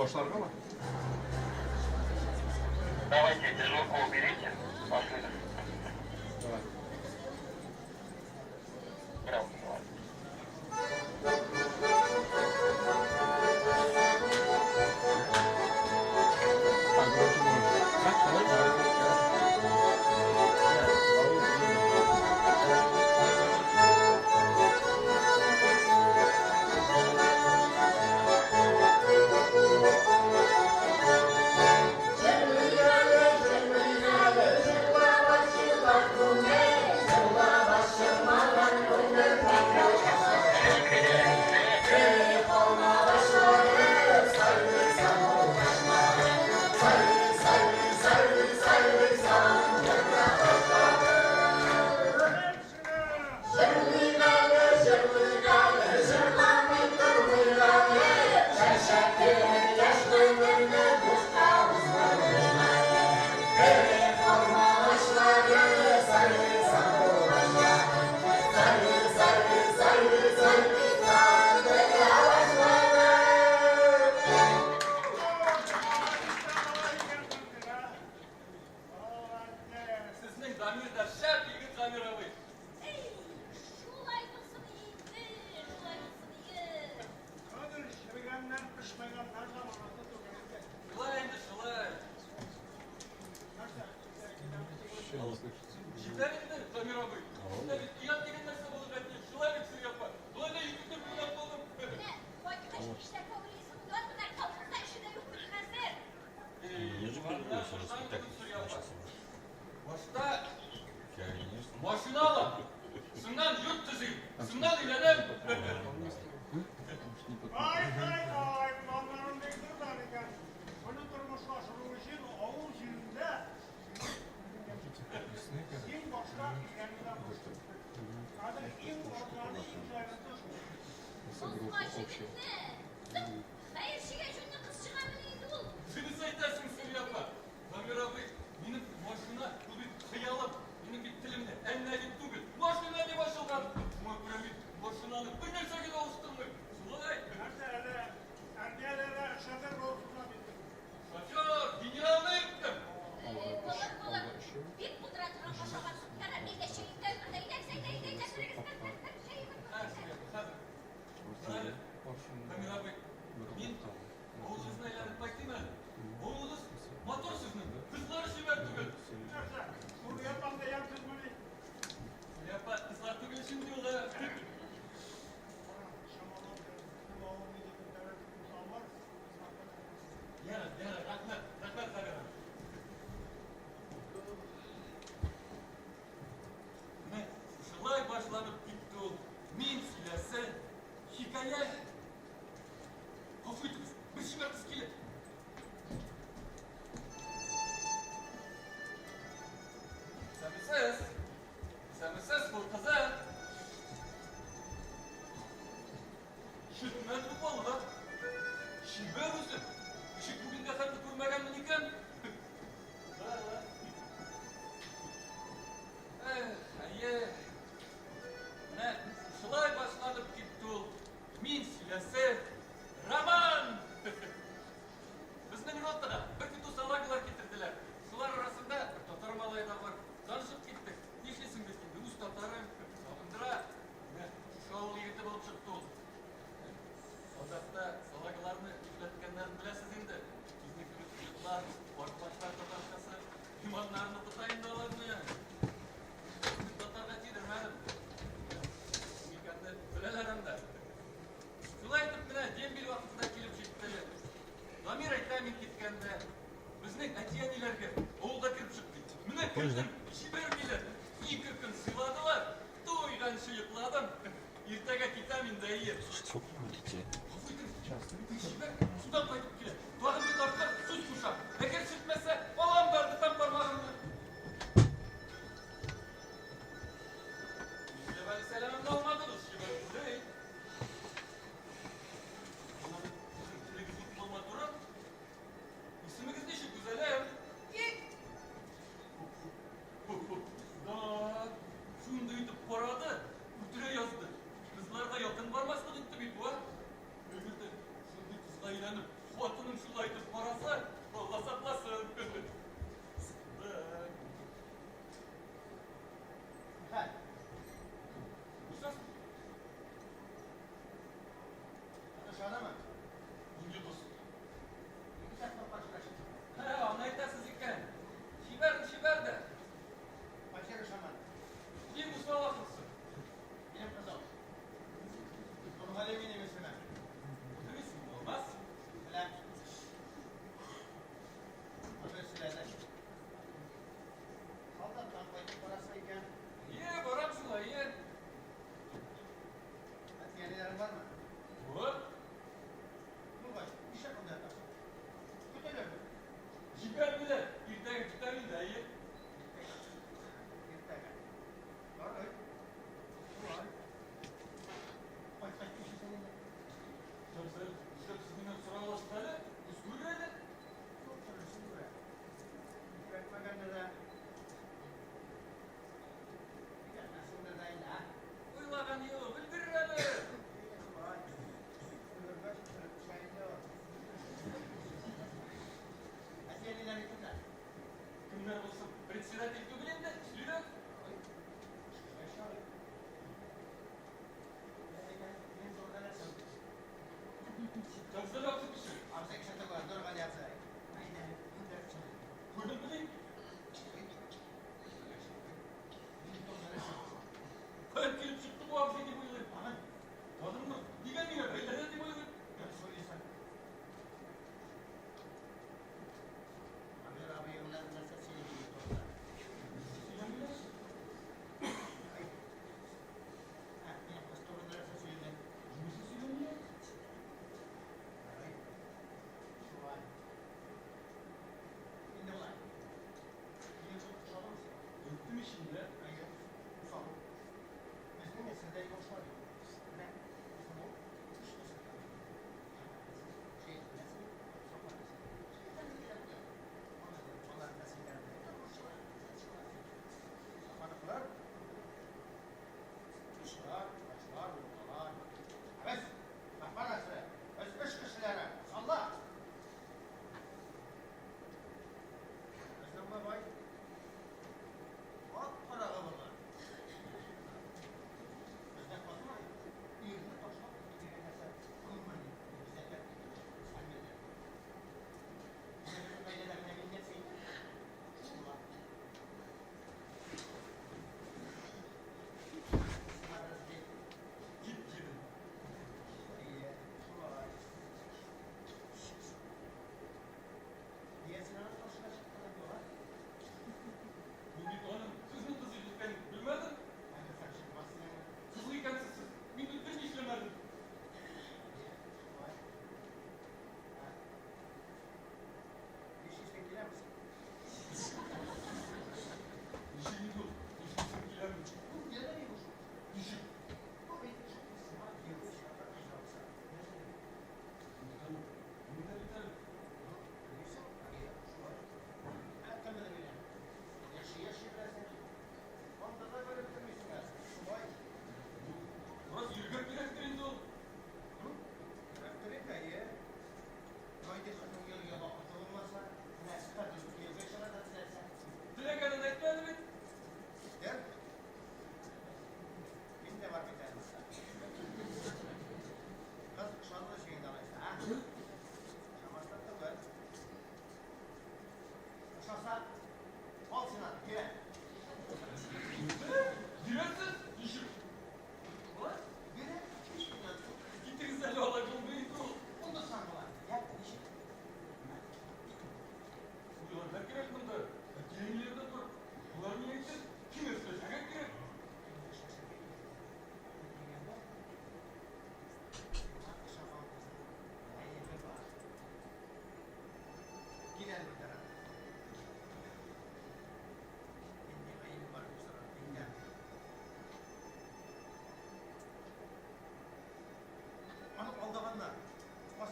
Башларгамы? Давайте дежурку уберите. Пошли. Давай. Браво, давай. А, короче, можно. А, давай, давай. Сезнең Дамир да шәп егет, Дамир абый. Шулай булсын инде, шулай булсын инде. Хәзер черегәннән пешмәгәннәр заманасы түгел инде. Шулай инде, шулай. Нәрсә? Җитәр инде, Дамир абый. Сездә бит оят дигән нәрсә булырга тиеш. Шулай бит, Сөрия апа. Болай да йөкетеп кунак булдым. Менә кайткач нишләргә уйлыйсың? Бар менә колхозда эше дә юк бит хәзер. Я же спектакль начался. Башта Конечно. машина алам. Шуннан йорт төзим. Шуннан өйләнәм. Ай, ай, ай, планнарың бик зурдан икән. Моны тормышка ашыру өчен авыл җирендә син башта өйләнүдән башла. Хәзер иң арзаны, иң җайлысы шул. Бозма җегетне. Хәерчегә җүнле кыз чыгамыни инде ул? Дөрес әйтәсең, Сөрия апа. Дамир абый, минем машина, ул бит хыялым. Минем бит телемдә әннә дип түгел, машина дип ачылган. Шуңа күрә мин машинаны бер нәрсәгә дә алыштырмыйм. Шулай. Нәрсә әле, армияләрдә шофер булып хезмәт иттең. Шофер, генералны иттем. Булыр, булыр. Бик булдыра торган ашагансың. Ярар, әйдә, чәй әйдә, әйдә, әйдә, әйдә, әйдә, керегез, кер, кер, кер, чәй Ә, Сөрия апа, хәзер. Менә, Дамир абый, мин авылыгызны әйләнеп кайтыйм әле. Авылыгыз матур сезнең. Кызлары чибәр түгел. Нәрсә, Нурия апаң да ямьсезмени? Сөрия апа, кызлар түгел шундый ул. Чамалап, бу авыл егетен дәүләт бар. Ярар, ярар, рәхмәт, рәхмәт, Дамир абый. Менә шулай башланып китте ул. Мин сөйләсә, хикәя. Гафу итегез, бер чибәр кыз килә. Исәнмесез? Исәнмесез, бу кызы. Ишетмәде бу балалар. Чибәр үзе. Ничек бүгенгә хәтле күрмәгәнмен икән? Да, да. Эх, әйе. Менә шулай башланып китте ул. Мин сөйләсә, роман! Безнең ротага бер көтү салагалар китерделәр. Шулар арасында бер татар малае да бар. Танышып киттек. Нишлисең бит инде, үз татарың сагындыра. Менә шушы авыл егете булып чыкты ул. Солдатта салагаларны нишләткәннәрен беләсез инде. Безнең кебек егетләр, картлачлар татарчасы, иманнарын укыта инде аларны. Мин татарга тидермәдем. Кем икәнне беләләр анда. Шулай итеп менә дембель вакыты да килеп җитте. Дамир әйтә мин киткәндә, безнең әти-әниләргә авылга кереп чык ди. Менә кердем, җибәрмиләр. Ике көн сыйладылар, туйганчы йокладым. Иртәгә китәм инде, әйе. Сколько детей? Гафу итегез, җибәр, судан кайтып килә. Тагын бер тапкыр сүз кушам. Әгәр ишетмәсә, алам да ыргытам бармагымны. Нишләп әле сәламемне алмадыгыз, чибәр кызый? Сезнең телегез бик матурым. Исемегез ничек, гүзәлем? Кит. Да, шундый итеп карады, үтерә язды. Кызларга якын бармаслык итте бит бу, а? Әгәр дә шундый кызга өйләнеп, хатыным шулай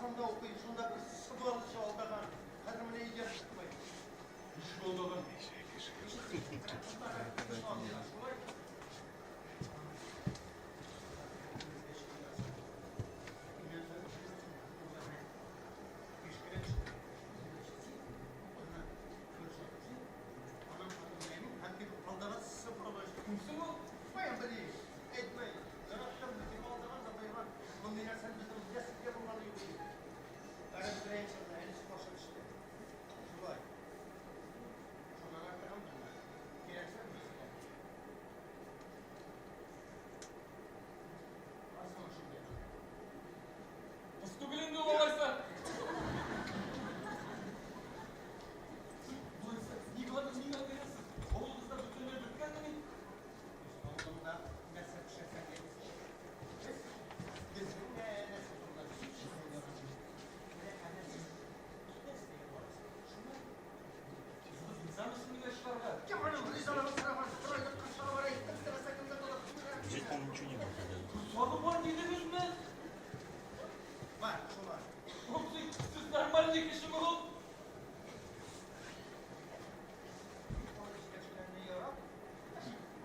Казанда укый, шунда бер сыбалычы алдаган. Хәзер менә өйдән чыкмый. Ничек алдаган? Шулай. Кыз түгел инде ул алайса. Алайса, ник аны миңа бирәсез? Авылыгызда бөтенләй беткәнмени? Кызыгыз ризамы соң миңа чыгарга? Здесь, по-моему, ничего не было. Корсагы бар дидегезме? Абзый, сез нормальный кешеме ул?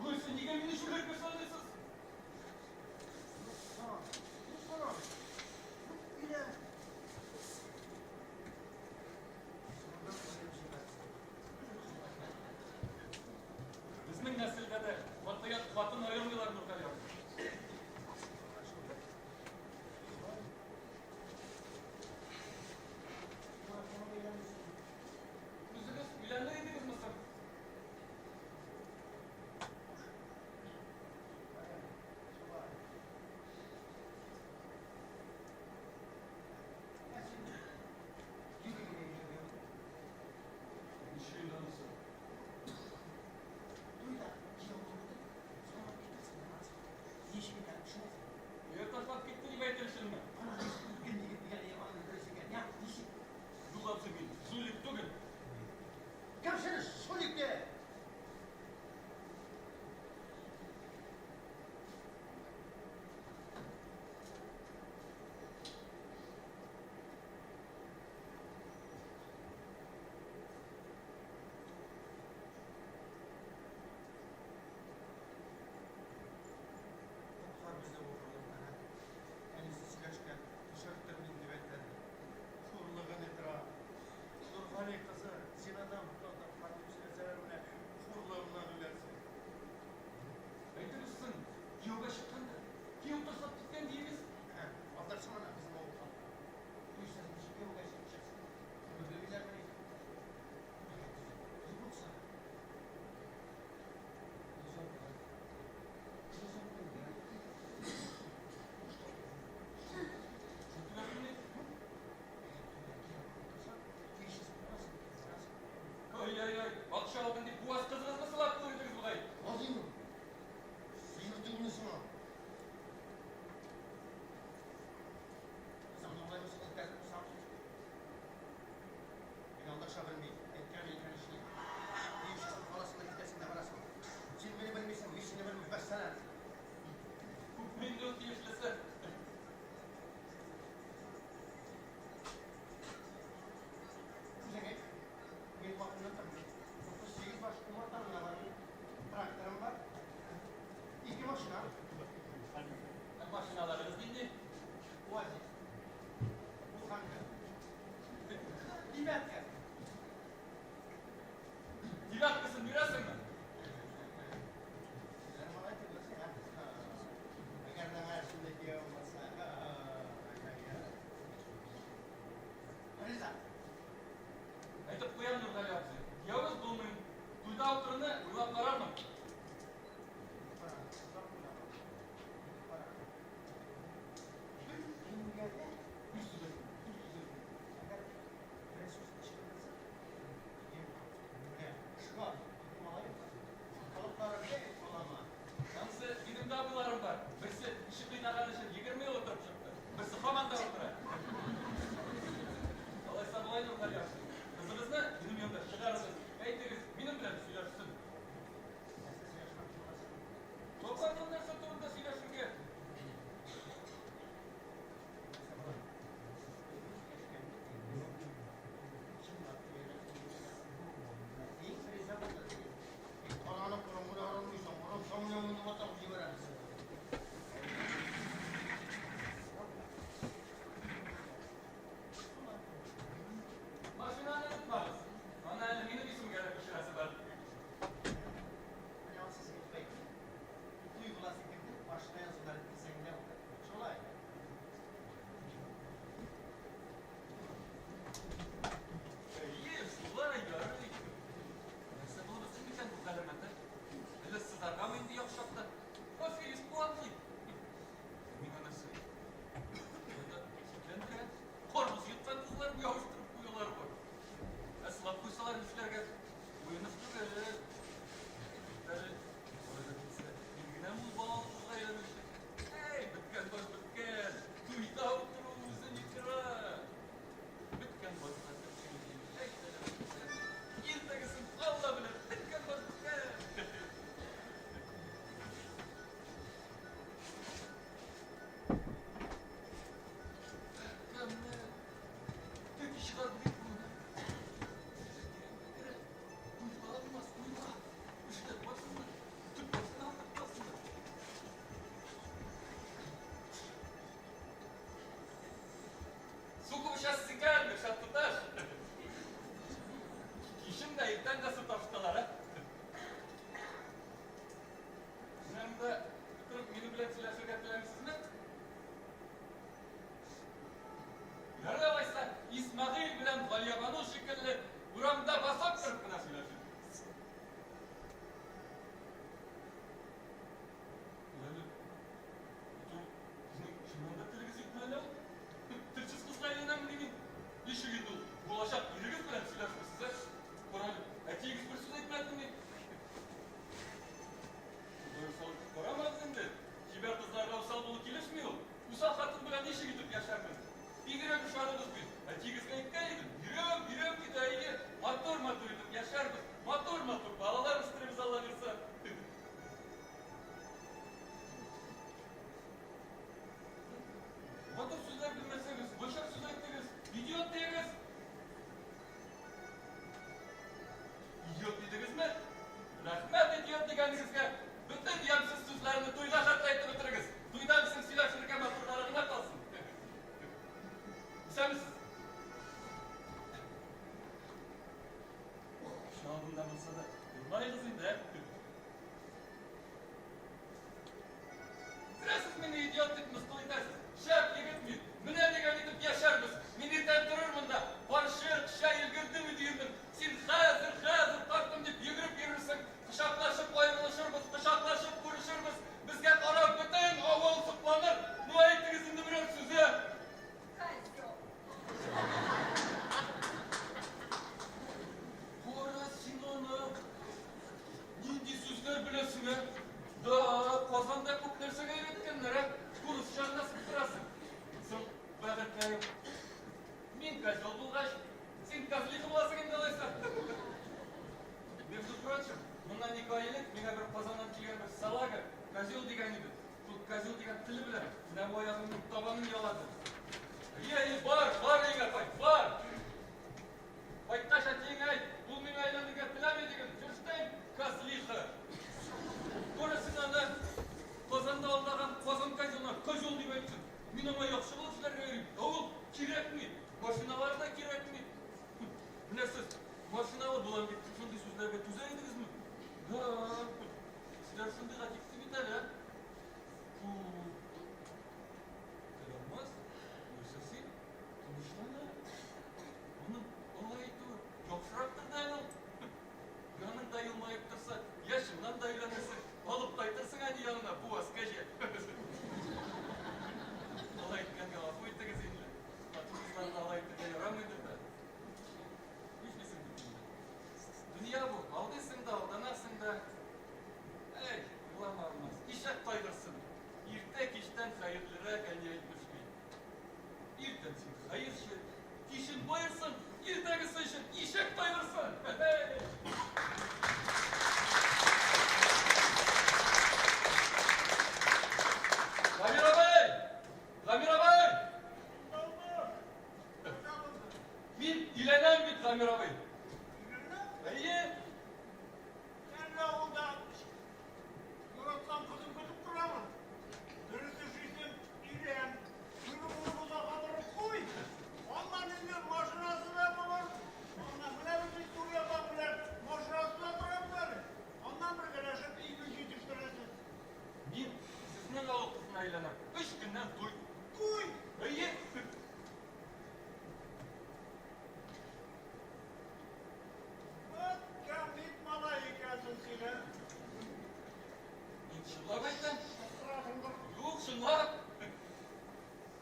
Алайса, нигә мине җүләргә саныйсыз? Безнең нәселдә дә хатын аермыйлар, Нургали абзый. Үзегез өйләнер идегезме соң? Ничек өйләнәсең? Ир ташлап китте дип әйтер өченме? Юк, абзый, мин жулик түгел. Кем сине жулик ди? Коткар безне бу хурлыктан, ә? Әнисе сөйләшкән, төшерттем мин дип әйтә. Хурлыгы ни тора? Нургали кызы зинадан тапкан дип сөйләсәләр менә. Су күп эчәсез икән, Гөлшат туташ. Кичен дә, иртән дә су ташыталар, ә? Менә монда утырып минем белән сөйләшергә теләмисезме? Ярый алайса, Исмәгыйль белән Галиябану шикелле урамда басып торып кына сөйләшик. Әле бит ул сезнең чыннан да телегез юкмы әллә ул? Телсез кызга әйләнәммени мин? Ничек инде ул булачак ирегез белән сөйләшмисез, ә? Карале, әтиегез бер сүз әйтмәдемени? Болай усал итеп карамагыз инде. Чибәр кызларга усал булу килешми ул. Усал хатын белән ничек итеп яшәрмен? Бигрәк ошадыгыз бит. Әтиегезгә әйткән идем. Бирәм, бирәм диде, әйе. Матур-матур итеп яшәрбез. Матур-матур балалар үстерербез, Алла бирса. Матур сүзләр белмәсәгез, начар сүз әйттегез. Идиот диегез. Идиот дидегезме? Рәхмәт идиот дигәнегезгә. Бөтен ямьсез сүзләрне туйга хәтле әйтеп бетерегез. Туйдан соң сөйләшергә матурлары гына калсын. Исәнмесез. Кеше алдында булса да, елмаегыз инде, ә? Зря сез мине идиот дип мыскыл итәсез. Шәп егет мин. Менә дигән итеп яшәрбез. Мин иртән торырмын да, карчык, чәй өлгердеме диермен. Син хәзер, хәзер кайттым дип йөгереп йөрерсең. Кочаклашып аерылышырбыз, кочаклашып күрешербез. Безгә карап бөтен авыл сокланыр. Ну әйтегез инде берәр сүз, ә? Козел. Кара син аны. Нинди сүзләр беләсең, ә? Да, Казанда күп нәрсәгә өйрәткәннәр, ә? Урысча гына сыптырасың. Соң, бәгырькәем, мин козел булгач, син козлиха буласың инде алайса. Между прочим, моннан ике ай элек миңа бер Казаннан килгән бер салага козел дигән иде. Шул козел дигән теле белән менә бу аягымның табанын ялады. Әйе, әйе, бар, бар өеңә кайт, бар! Кайткач әтиеңә әйт, ул миңа өйләнергә теләми диген, ферштейн, козлиха. Күрә син аны, Казанда алдаган Казан козелына козел дип әйтсен. Мин аңа яхшы булып эшләргә йөрим, ә ул кирәкми, машиналары да кирәкми. Менә сез машиналы булам дип шундый сүзләргә түзә идегезме? Да, силәр шундыйга типте бит әле, ә? Фу. Тел алмас, нәрсә син? Тынычлан әле. Аның алай әйтүе яхшырактыр да әле ул. Яныңда елмаеп торса, я чыннан да өйләнерсең, алып кайтырсың әни янына буаз кәҗә. Алай әйткәнгә гафу итегез инде. Хатын-кызларга алай әйтергә ярамыйдыр да. Нишлисең бит инде. Дөнья бу, алдыйсың да, алданасың да. Әй, елама Алмаз, ишәк кайгырсын. Иртә кичтән хәерлерәк, әни әйтмешли. Иртән син хәерче, кичен баерсың, иртәгесе өчен ишәк кайгырсын. Дамир абый! Дамир абый! Мин өйләнәм бит, Дамир абый. Әйе. Әллә авылда Яраткан кызын көтеп торамын. Дөрес эшлисең, өйлән. Шуны булып озакка торып куй. Аннан инде машинасы да булыр. Аннан менә без Сурия апаң белән машинасы да торабыз әле. Аннан бергәләшеп иген җитештерерсез. Мин сезнең авыл кызына өйләнәм. Өч көннән туй. Туй? Әйе. Вот кәмит малай икәнсең син, ә? Мин чынлап әйтәм. Юк, чынлап.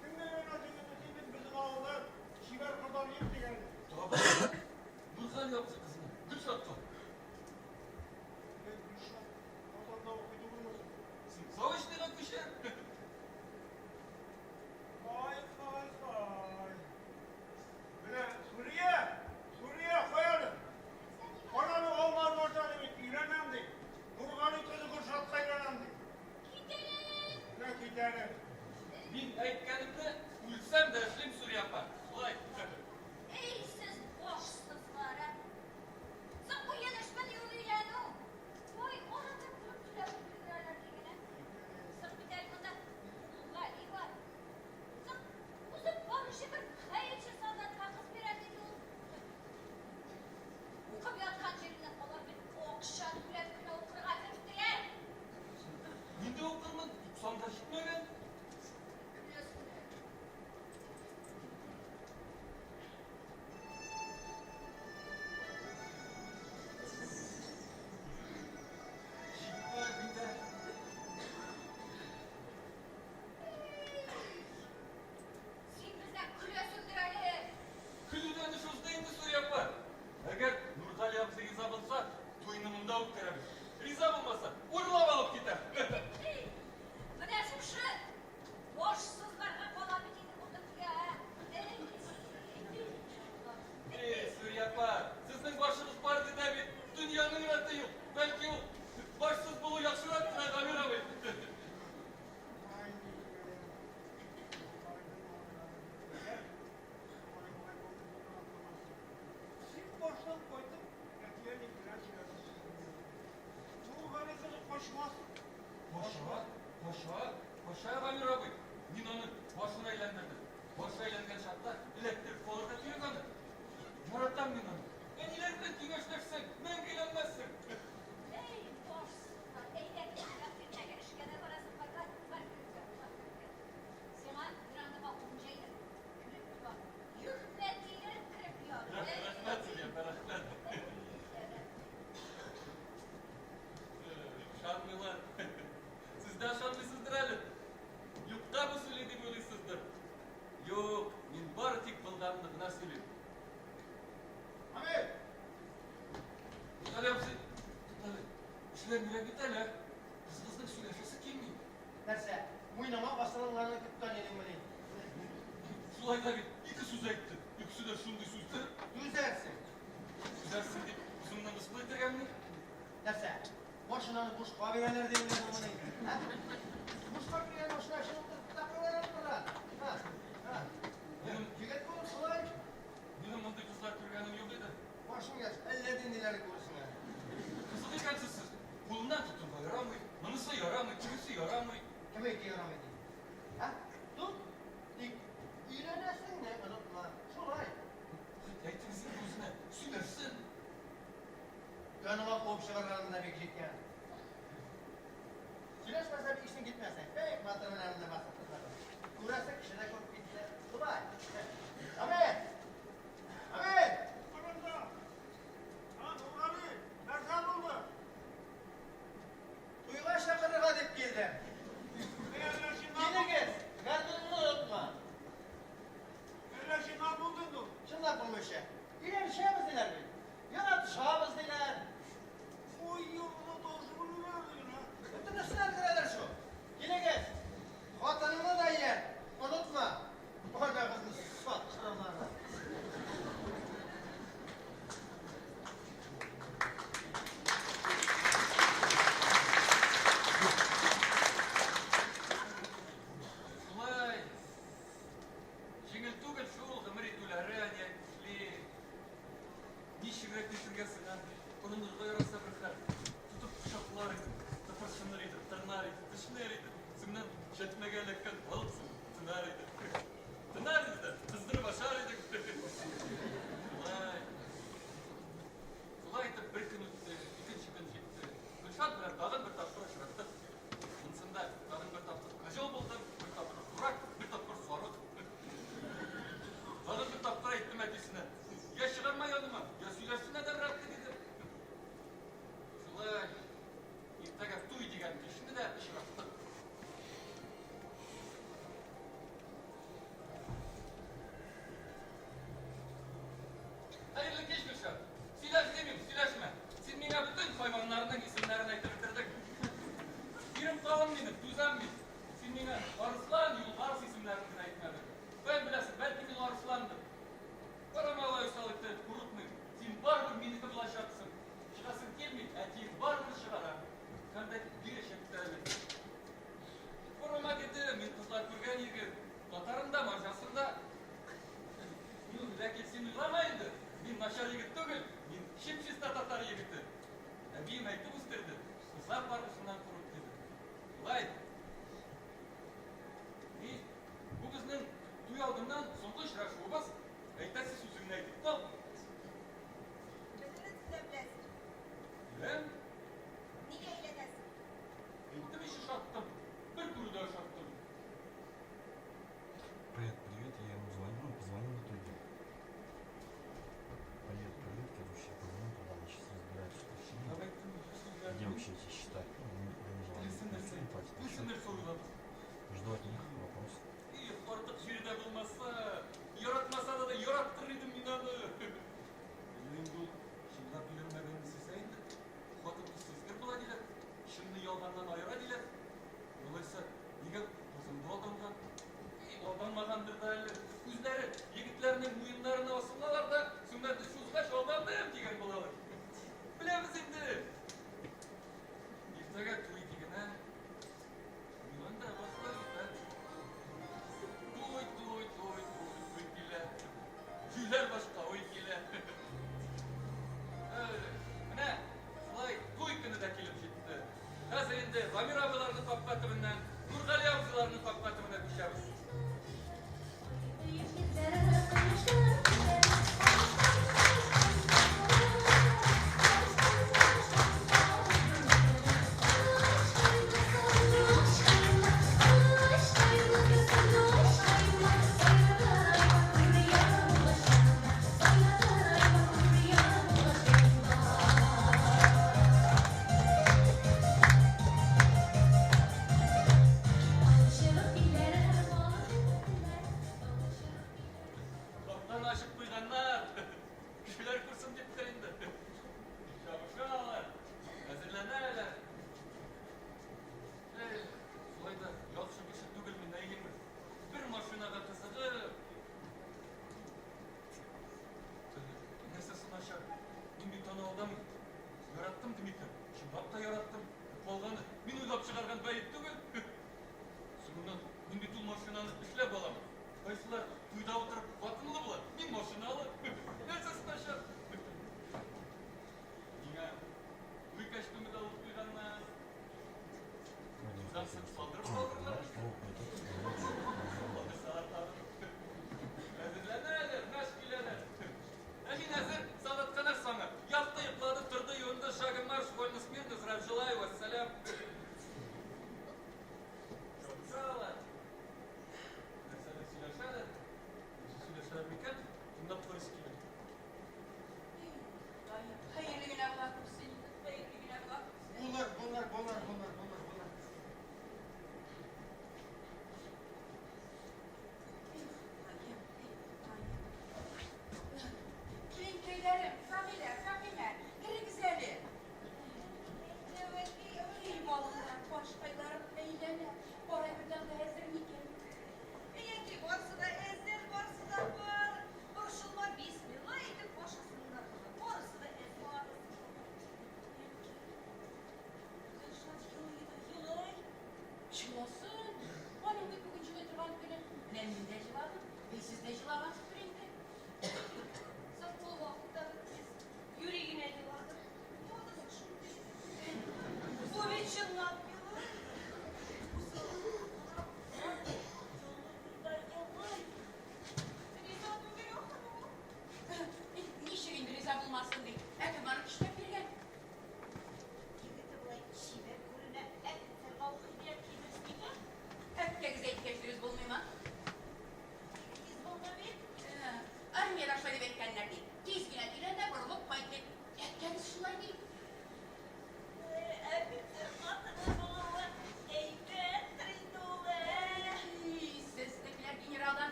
Кемгә өйләнәсең инде син бит безнең авылда чибәр кызлар юк дигән. Табылды. Нургали абзый кызына, Гөлшатка. Әй, Гөлшат, Казанда укый түгелме соң? Син заочныйга күчә. Һай, һай, һай. Менә Сүрия, Сүрия, кая әле? Карале, Алмаз башлады бит, өйләнәм ди. Нургали кызы Гөлшатка өйләнәм ди. Кит әле! Менә кит әле. Мин әйткәнемне үлсәм дә эшлим, Сүрия апа. Шулай. Эй, сез башсызлар, ә! Соң бу янәшмән юл өйләнү. Ой, арада торып сөйләшеп өлгерәләр диген, ә? Соң бит әле монда Нургали бар. Соң, узып баручы бер хәерче итеп таныйдыңмыни? Шулай да бит, ике сүз әйтте. Икесе дә шундый сүздер. Түзәрсең. Түзәрсең дип, үзеңне мыскыл итәргәмени? Нәрсә? Машинаны бушка бирәләр дип уйлыйсыңмыни? Ә? Бушка биргән машина өчен утырып та куялар тора. Һа, һа. Минем Егет булып шулай. Минем мондый кызлар күргәнем юк иде. Башың яшь, әллә ниндиләрен күрерсең әле. Кызык икәнсез сез. Кулыннан тотырга ярамый, монысы ярамый, тегесе ярамый. Кем әйтте ярамый дип? Ә? Тот, тик өйләнәсеңне онытма. Шулай. Әйтегез инде үзенә, сөйләшсен. Яныңа куып чыгарганың да бик җиткән. Сөйләшмәсә, бик исең китмәсен. Бик батыр белән анда басып.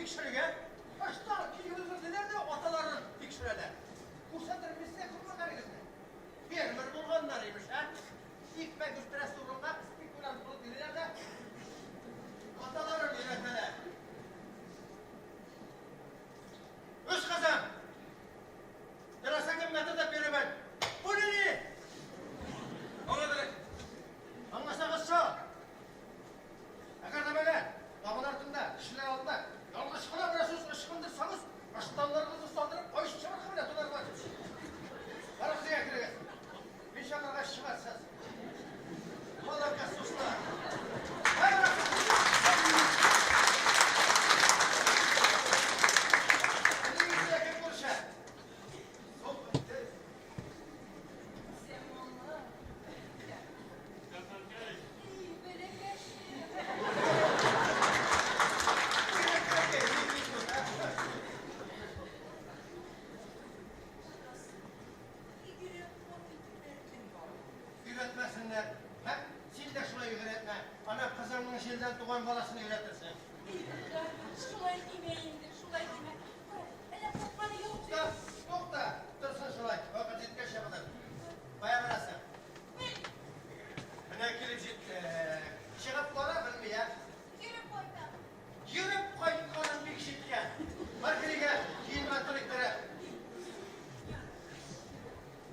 тикшерергә? Ыштан киеп өлгерделәр дә аталарын тикшерәләр. Күрсәтер мин сезгә күрмәгәнегезне. Фермер булганнар, имеш, ә? Икмәк үстерәсе урынга спекулянт булып йөриләр дә аталарын өйрәтәләр. Үз кызым! Теләсә кемгә тотып йөримен. Поняли? Аңладык. Аңласагыз шул. Әгәр дә мәгәр табын артында, кешеләр алдында ялгыш кына берәр сүз ычкындырсагыз, ыштаннарыгызны салдырып, каеш чыбыркы белән тотармын. Барыгыз өйгә керегез. Мин чакыргач чыгарсыз. Молокосослар. Телегезгә кем күрешә? Өйрәтмәсеннәр. Һәм син дә шулай өйрәтмә. Ана кызыңның җилдән туган баласын өйрәтерсең. Шулай димә инде, шулай димә. Әллә куркканы юк. Тукта, тукта. Торсын шулай. Вакыт җиткәч чабыныр. Кая барасың? Менә килеп җитте. Чыгып бара белми, ә? Йөреп кайтам. Йөреп кайтканың бик җиткән. Бар керегә, киен матур иттереп.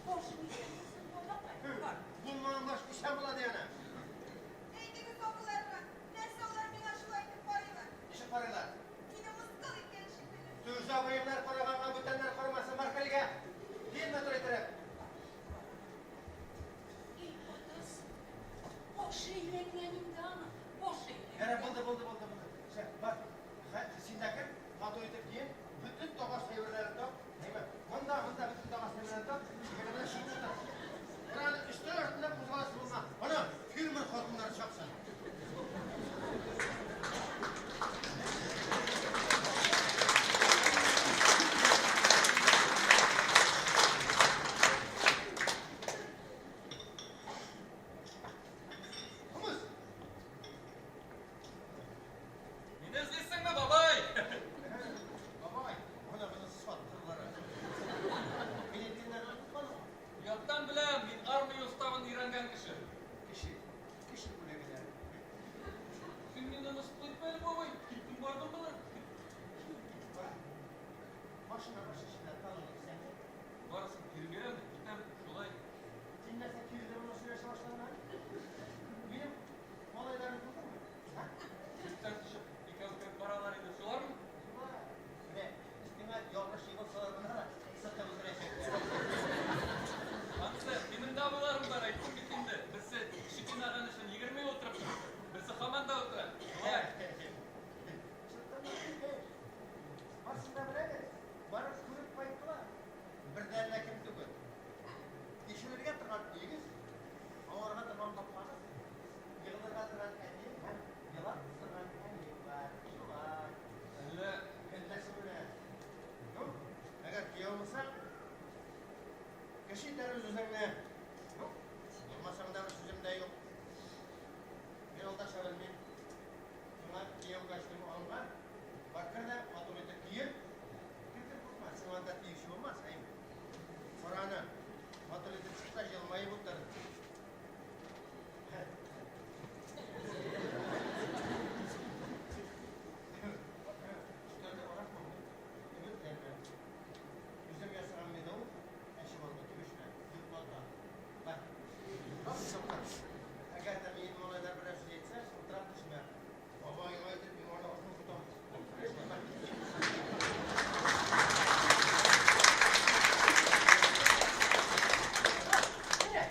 Башың исән булсын, балакай. Бар. Булмаган баш исән була ди ана. Әйтегез абыйларга, нәрсә алар миңа шулай итеп карыйлар? Ничек карыйлар? Мине мыскыл иткән шикелле. Түз абыеңнар караганга бүтәннәр карамасын, бар керегә. Киен матур иттереп. Эй, атасы, башы әйләнгән инде аның, башы Ярар, әйләнгән. булды, булды, булды, булды. Всё, бар. Хә, син дә кер, матур итеп киен, бөтен тагас әйберләрен тап. Әйбәт. Монда, монда бөтен тагас әйберләрен тап. Егене белән чыгып утыр. Менә әле өстәл артында кузгаласы булма. Ана, фермер хатыннары чапсын. Кымыз. Мине эзлисеңме, бабай? Бабай, ана безнең саткырлары. Мин әйткәннәрне онытмадыңмы? Яттан беләм, мин армия уставын өйрәнгән кеше. Кеше, кеше бүләгеләре. Син мине мыскыл итмә әле, бабай. Киттем бардым гына. Бар. Машина баш эчендә таныдык сәне. Барысын кире бирәм дә китәм, шулай. Син нәрсә кире моны сөйләшә башладың, а? Минем малайларны күрдеңме? А? Лифттан төшеп, икәү кереп баралар иде. Шулармы? Шулар. Менә өстеңә ялгыш егылсалар гына да сытып үтерәчәкләр. Анысы, минем дә абыйларым бар, әйттем бит инде. Берсе кеше кыйнаган өчен 20 ел утырып чыкты. Берсе һаман да утыра. Шулай. Барысын да беләбез. Барып күреп кайттылар. Бер дә әллә кем түгел. Тишелергә торган өегез, аварга торган капкагыз, егылырга торган әниең һәм елап торган әниең бар. Шулай. Әллә Әлләсе белән. Ну, әгәр кияү булсаң, кеше итәр үз-үзеңне. Ну, булмасаң да бер сүзем дә юк. Мин алдаша белмим. Сиңа кияүгә эшлим алынган. Бар кер дә матур итеп киен. Кер кер куркма, сиңа анда тиюче булмас, әйме. Кара аны, матур итеп чык та елмаеп утыр. Өстәлдә арак булмый. Өметләнмә. Үзем ясаган медовуха, әче баллы көмешмә, йоклата. Бар. Бар, йокла. Әгәр дә минем малайлар берәр сүз әйтсә, шылтырап төшмә. Бабайга әйтеп, мин аны артын тотам. Бар. Менә,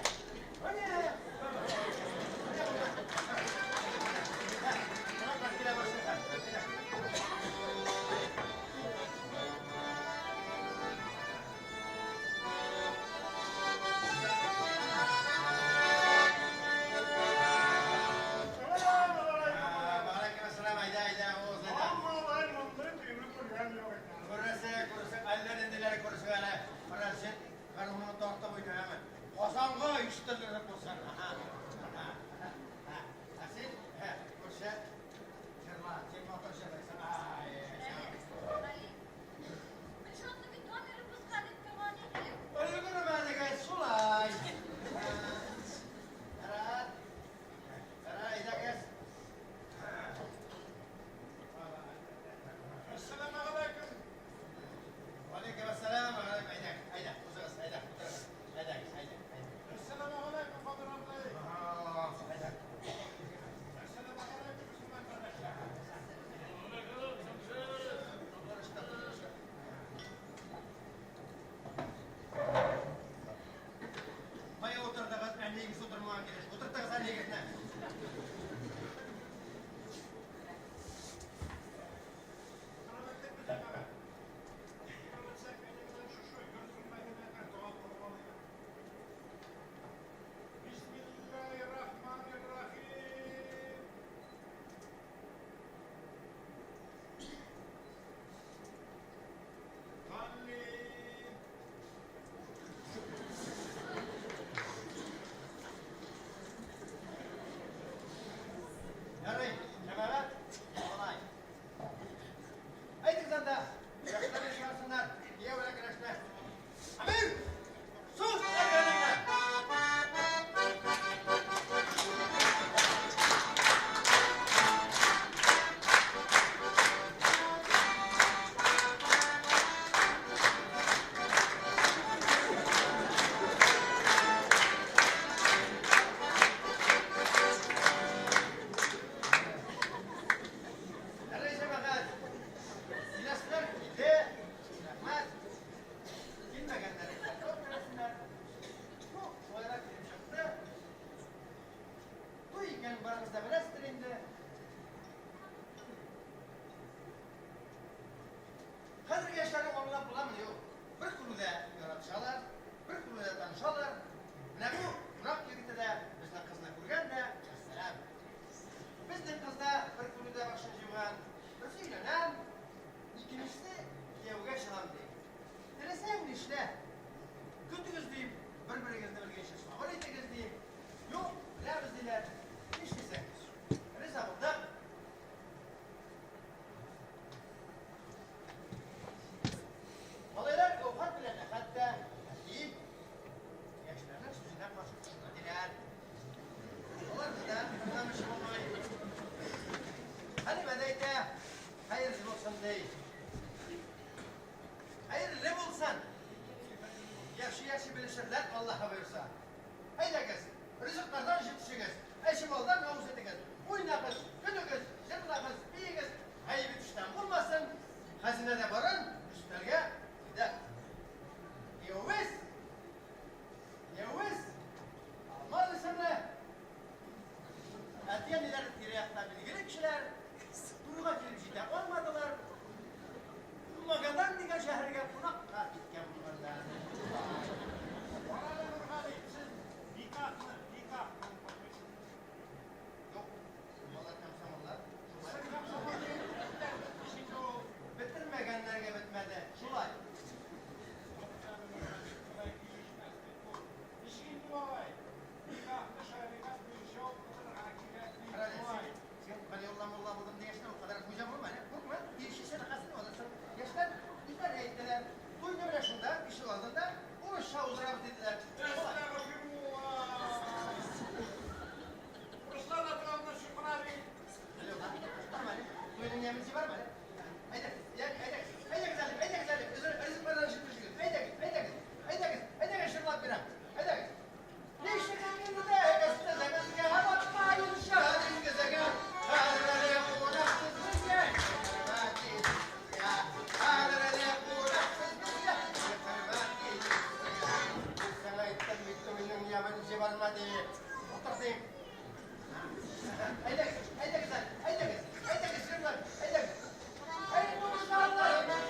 күрүдә яратышалар, бер күрүдә танышалар. Менә бу кунак егете дә безнең кызны күргән дә, вәссәлам. Безнең кыз да бер күрүдә башын җуйган. Берсе өйләнәм, икенчесе кияүгә чыгам ди. Теләсәң нишлә? Көтегез дим, бер-берегезне белгәнче сабыр итегез дим. Юк, беләбез диләр. Нишлисең? Риза булдык. Малайлар Гәүһәр белән Әхәт тә, әти, яшьләрнең сүзенә каршы төшмә диләр. Аларны да тыңламыйча булмый. Хәлимә дә әйтә, хәерле булсын ди. Хәерле булсын! Яши-яши белешерләр, Аллаһы боерса. Әйдәгез, ризыклардан җитешегез, әче балдан авыз итегез, уйнагыз, көлегез, җырлагыз, биегез, гаебе төштән булмасын, хәзинәдә барын өстәлгә куйдык. Киявебез, киявебез, Алмаз исемле, әти-әниләре тирә-якта билгеле кешеләр, турыга килеп җитә алмадылар. Магадан дигән шәһәргә кунакка киткән булганнар. Карале, Нургали, сез никахны, никахны онытмыйсыз. Юк, алар комсомоллар. Сез комсомол җыенын бетмеш инде ул. Бетермәгәннәргә бетмәде. Шулай. Туктале, Нургали, болай килешмәс бит бу. Ничек инде алай? Никахны шәригать буенча укытырга кирәк бит Карале, шулай. син, син Галиулла мулла булдым дигәч тә, ул кадәр хуҗа булма, әле. Куркма, тиешчесен хәсен алырсың. Яшьләр үзләре әйттеләр. Туйны менә шунда, ишек алдында, урысча уздырабыз диделәр. Шулай. Әстәгъфирулла! Урыслар да торабыз чукына бит. Галиулла, барма әле. Туйның ямен җибәрмә әле. Әйдә, әйдә, әйдәгез әле, әйдәгез әле. Ризыклардан җитешегез. Әйдәгез, әйдәгез, әйдәгез, әйдәгез җырлап бирәм. Әйдәгез. Ничек инде өстегезгә батмаенча диңгезгә, кадерле кунаксыз безгә, хөрмәт итегезгә, кадерле кунаксыз безгә, хөрмәт итегезгә. Мин сиңа әйттем бит, туйның ямен җибәрмә дип. Утыр дим. Әйдәгез, әйдәгез әле, әйдәгез, әйдәгез җырлап, әйдәгез. Әй, туганнар,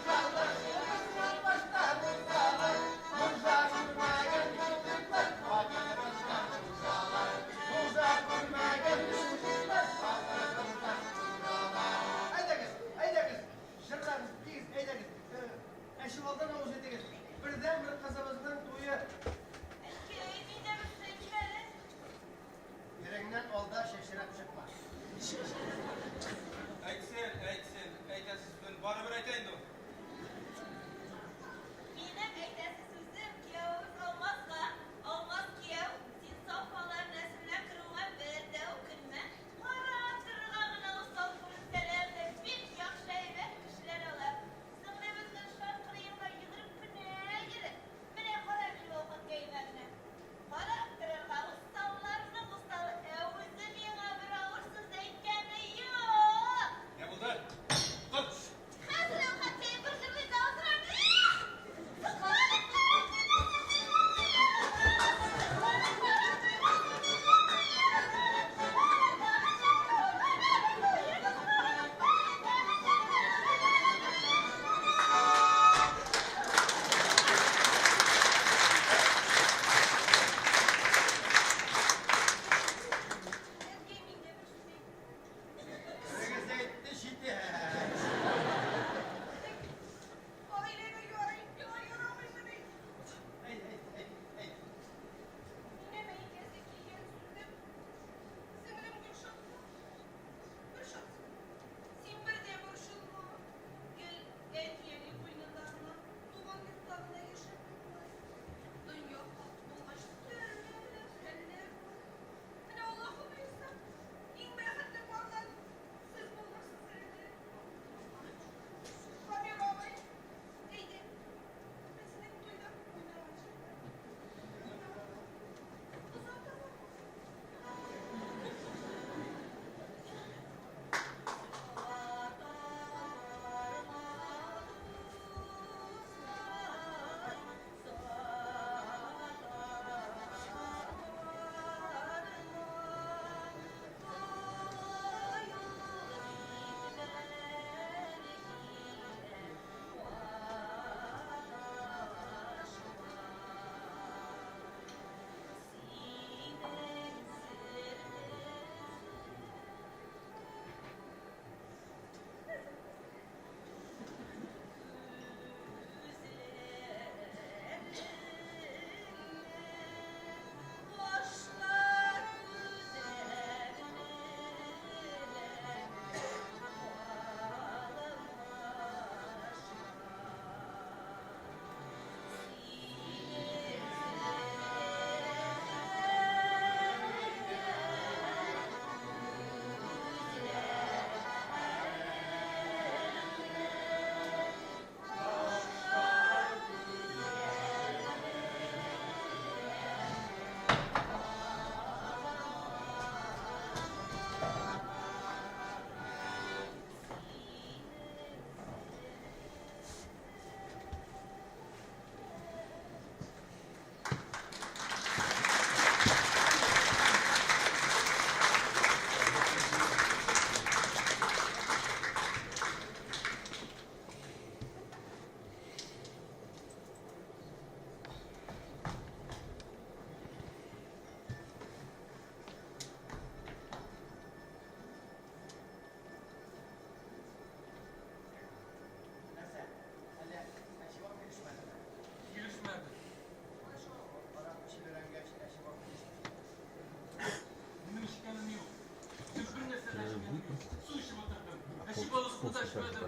Балыгызны да эчмәдем.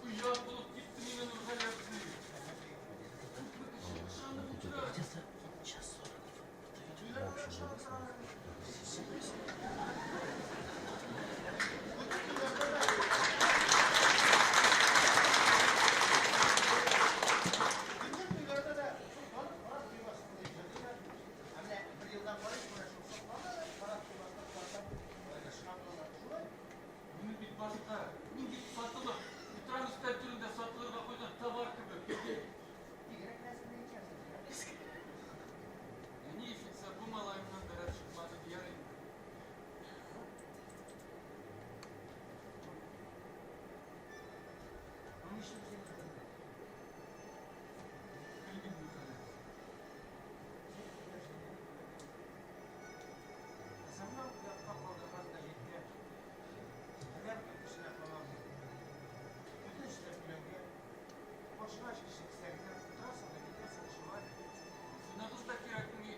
Оят булып китте миңа, Нургали абзый. Күпме кеше ышанып утыра. Бөтен туйларда да сокланып карап туймассың дип җырлыйлар. Ә менә бер елдан карыйк, менә шул сокланып карап туймаслык карасаң, ышандыралар. Шулай. Мине бит башка, мин бит сатылып, утырам өстәл түрендә сатылырга куйган товар кебек. Бигрәк нәзек икәнсең. Ә ни өчен бу малаемнан да рәт чыкмады дияр инде. Ну нишләп син хәзер? Белмим, Нургали. Кызымны оятка калдырган да җиткән. Адәм көлкесенә калам. Бөтен эшләр түләнгән. Башыңа шеше кесәңдә утырасың да китәсең шулай. Сыныгыз да кирәкми.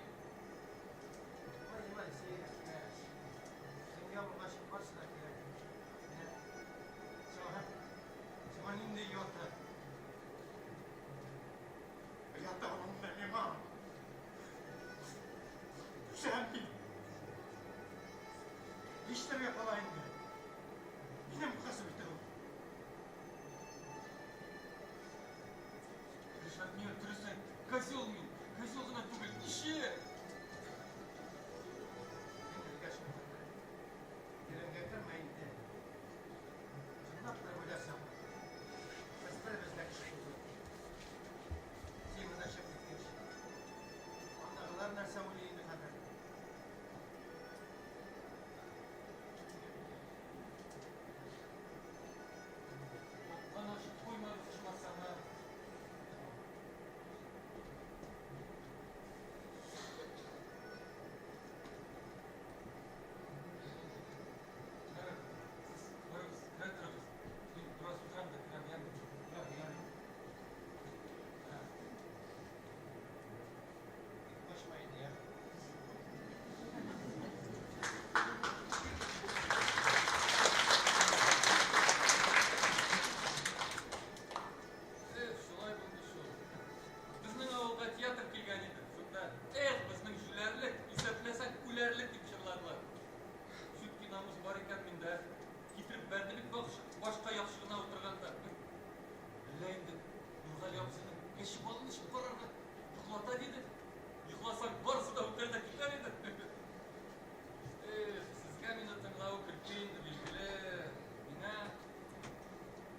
Понимай, сәер. Семья булгач барысы да кирәк. Менә сиңа нинди ояты? Ояты гомумән миңа. Түзәм мин. Нишләргә кала инде? Минем кыз бит ул. Ришат миңа дөрес әйтте. Козел мин. Козел гына түгел, ишек. Мин белгәч тирәнгә кермә инде. Чынлап торып уйласаң, без беребез дә кеше түгел. Син монда чыгып киткәч, андагылар нәрсә уйлый инде хәзер? Капканы ачып куймагыз ичмасам, а. Ярар, сез барыгыз, керә торыгыз. Мин бераз утырам да керәм, яме? Ярый, ярый. Ә. Бик качма инде, я. Эх, шулай булды шул. Безнең авылга театр килгән иде. Шунда, эх, безнең җүләрлек, исәпләсәң үләрлек дип җырладылар. Чүтки намус бар икән миндә. Китереп бәрде бит башка яхшы гына утырганда. Әллә инде Нургали абзыйның әче балын эчеп карарга йоклата диде. Йокласаң барысы да үтәр дә китәр иде. Эх, сезгә мине тыңлау көлке инде, билгеле. Миңа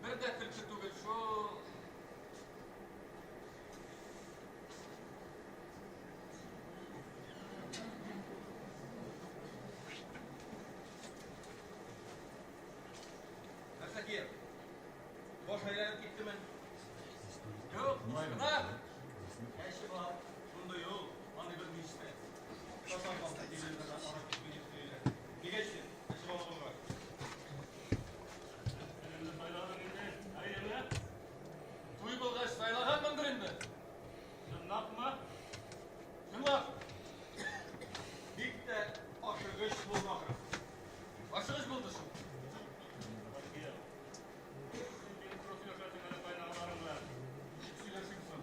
бер дә көлке түгел шул. Нәрсә кияү? Баш әйләнеп киттеме? Юк, гына. Әче бал, шундый ул, андый бер мичтә. Татар халкы телевизорда аракы дип сөйлиләр. Нигә эчтең? Әче балы булгач. Сайладың инде, әйеме? Туй булгач сайлаганмындыр инде. Чынлапмы? Чынлап. Бик тә ашыгыч булды ахры. Ашыгыч булды шул. Кияү. Син бик туры сөйләшәсең әле кайнагаларың белән. Ничек сөйләшим соң?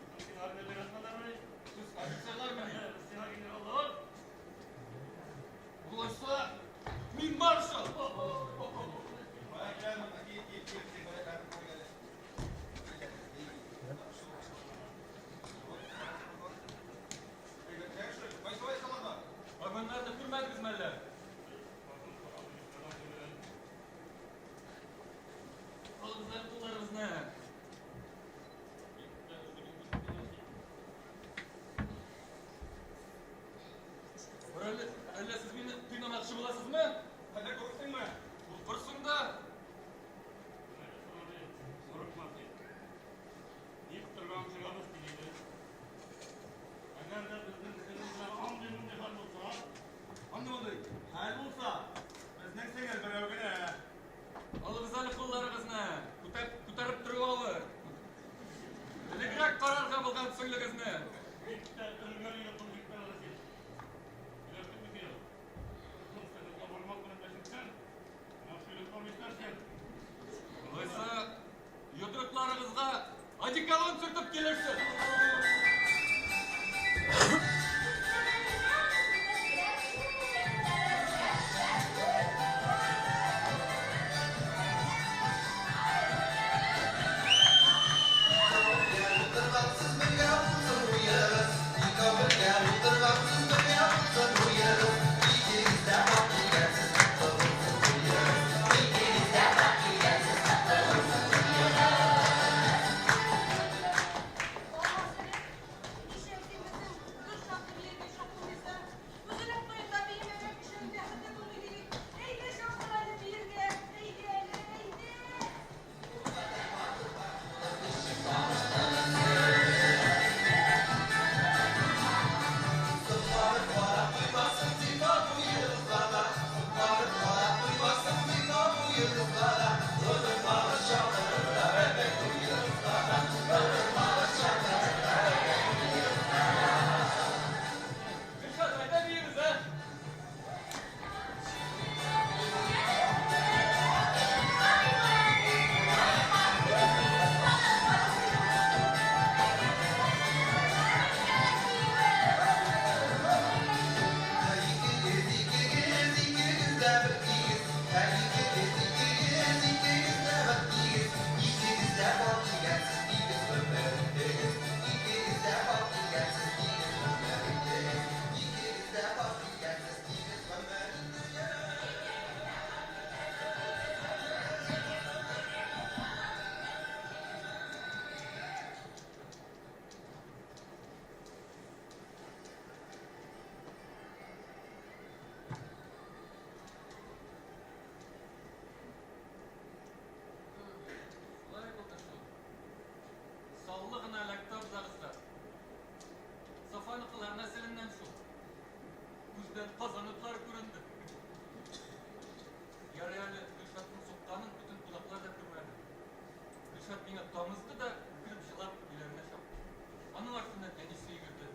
Одеколон сөртеп килерсең. Гөлшат, әйдә биибез, ә? Шулай булды шул. Саллы гына эләкте абзагызга. Сафаныкылар нәселеннән шул. Күздән Казан утлары күренде. Ярый әле Гөлшатның сукканын бөтен кунаклар да күрмәде. Гөлшат миңа тамызды да, үкереп җылап, өйләренә чапты. Аның артыннан әнисе йөгерде.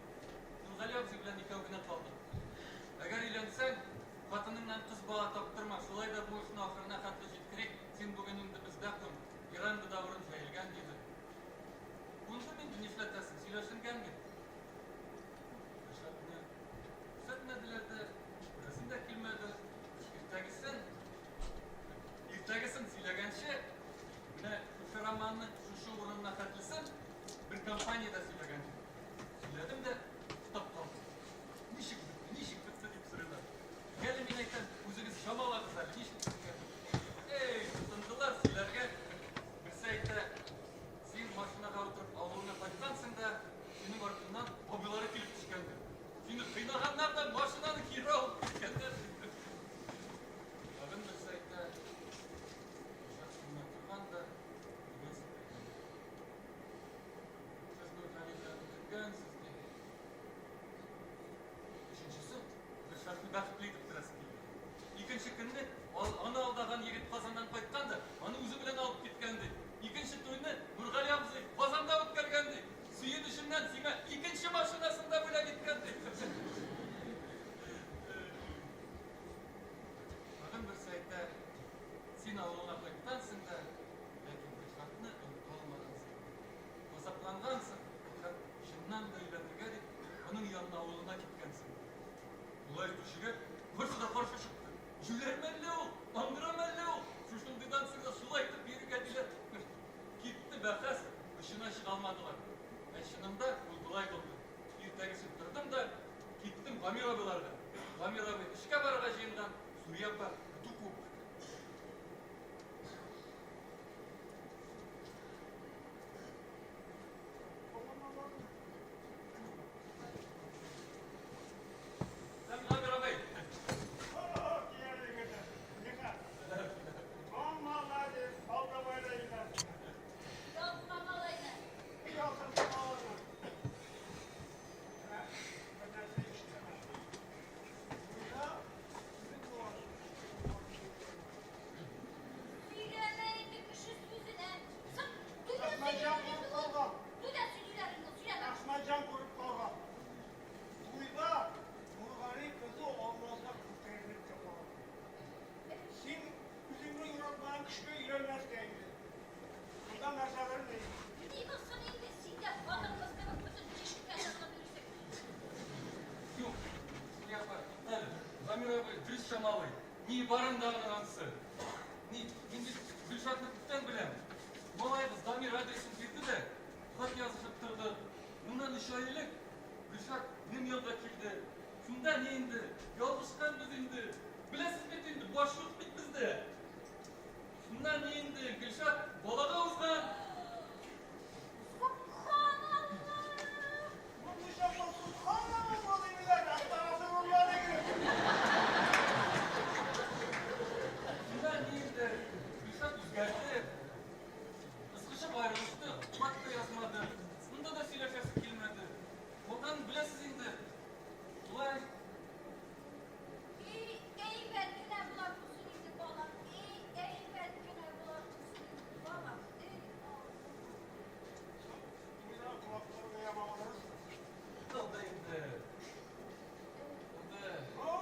Нургали абзый белән икәү генә калдык. Әгәр өйләнсәң, хатыныңнан кыз бала таптырма, шулай да бу эшне ахырына хәтле җиткерик, син бүген инде бездә кун. Верандада урын җәелгән, диде. Кундым инде, нишләтәсең, сөйләшенгән бит. Гөлшатны күрсәтмәделәр дә, күрәсем дә килмәде. Иртәгесен, иртәгесен сөйләгәнче, менә шушы романның шушы урынына хәтлесен бер компаниядә сөйләгән идем. Сөйләдем дә, туктап калдым. Ничек бетте, ничек бетте дип сорыйлар. Әле мин әйтәм, үзегез чамалагыз әле, ничек беткән дип. Эй, тотындылар сөйләргә. Берсе әйтә, син машинага утырып авылыңа кайткансың да, синең артыннан абыйлары килеп төшкән ди. Сине кыйнаганнар да машинаны кире алып киткәннәр ди. Тагын берсе әйтә, Гөлшат синнән торган да, үлгән сикергән. Сез Нургали белән үтергәнсез ди. Өченчесе, Гөлшатны бәхетле итеп торасы килде. Икенче көнне аны алдаган егет Казаннан кайткан да, аны үзе белән алып киткән ди. Икенче туйны Нургали абзый Казанда үткәргән ди. Сөенеченнән сиңа икенче машинасын да бүләк иткән ди. Тагын берсе әйтә, син авылыңа кайткансың да, ләкин Гөлшатны оныта алмагансың. Газаплангансың, һәм чыннан да өйләнергә дип, аның янына авылына киткәнсең. Болай әйтүчегә барсы да каршы чыкты. Җүләрме әллә ул, аңгырамы әллә ул? Шушындыйдан соң да шулай итеп йөрергә диләр. Китте бәхәс, очына чыга алмадылар. Ә чынында ул болай булды. Иртәгесен тордым да, киттем Гамир абыйларга. Гамир абый эшкә барырга җыенган, Сүрия апа көтү куып кайта. Сәлам, Гамир абый! Ялтма малайны. Сөйләмә инде кеше сүзенә. Соң, туйда Әхмәтҗан сөйлиләр күреп инде ул. калган. Туйда сөйлиләр инде ул, сөйләмә. Әхмәтҗан күреп калган. Туйда Нургали кызы Алмазга күтәрелеп тә карады. Син үзеңне яратмаган кешегә өйләнмәскә инде. Монда нәрсәдер ни? Ни булсын инде? Әллә хатын-кыз кебек бөтен тишеккә тыгылып йөрисең? Юк, Сөлия апа, туктале. Замир абый дөрес чамалый. Ни бар анда аның ансы? Ни, мин бит Гөлшатны күптән беләм. Малаебыз Дамир адресын бирде дә, хат язышып тордык. Моннан өч ай элек Гөлшат минем янга килде. Шунда ни инде, ялгышканбыз инде. Беләсез бит инде, баш юк бит бездә. Шунда ни инде, Гөлшат балага узган. Сөбханалла! Мондый чакта сөбханалла димиләр, әстәгъфирулла дигез. Шунда ни инде, Гөлшат үзгәрде. Ызгышып аерылыштык, хат та язмады. Монда да сөйләшәсе килмәде. Калганын беләсез инде. Шулай. И, әйбәт кенә була күрсен инде, балам. И, әйбәт кенә була күрсен инде, балам. И, Аллам. Туйда колакларны ямагыз. Булды инде. Булды. Ну,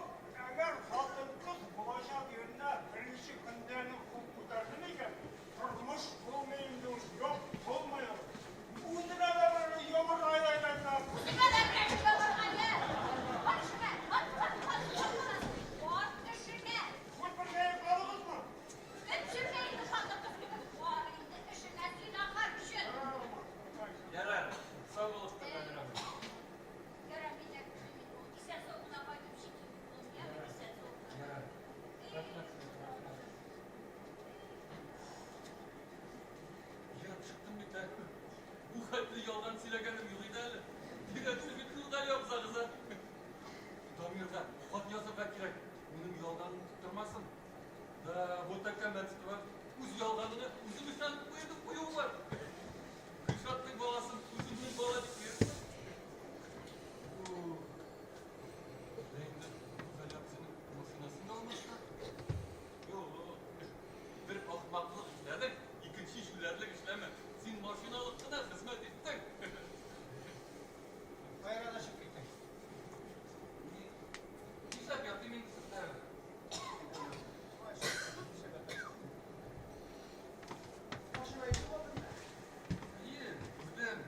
әгәр хатын-кыз булачак иренә беренче көндән үк кул күтәрде микән, тормыш булмый инде ул, юк, булмый ул. Үзенә дә бер йомырга әйләнә. Үзеңә дә берәр йомырга, йә! Бар эшеңә, бар, бар, бар, бар, бар эшеңә! Күп бергә йокладыгызмы? Төпченмә инде хатын-кыз кебек, бар инде эшеңә зинахар өчен! Ярар, сау булып тор, Дамир абый. Ярар, мин дә көтим инде ул. Исән-сау гына кайтып җит инде, улым, яме, исән-сау гына. Ярар. Рәхмәт сезгә, рәхмәт. Ерып чыктым бит, ә. Бу хәтле ялган сөйләгәнем юк иде әле. Тирәнсе бит Нургали абзагыз, ә. Дамирга хат язырга кирәк. Минем ялганны тоттырмасын. Да, вот әкәмәтство. Үз ялганына үзем ышанып куйдым куюы бар. Гөлшатның баласын үземнең бала дип йөртсен. Ух. Ә инде Нургали абзыйның машинасын да алмаска. Юк, бер ахмаклык эшләдең, икенче җүләрлек эшләмә. Син машиналык кына хезмәт иттең. Кайран ачып киттең. Нишләп ятыйм инде сездә? Машина итеп алдыңмы? Әйе, күрдем.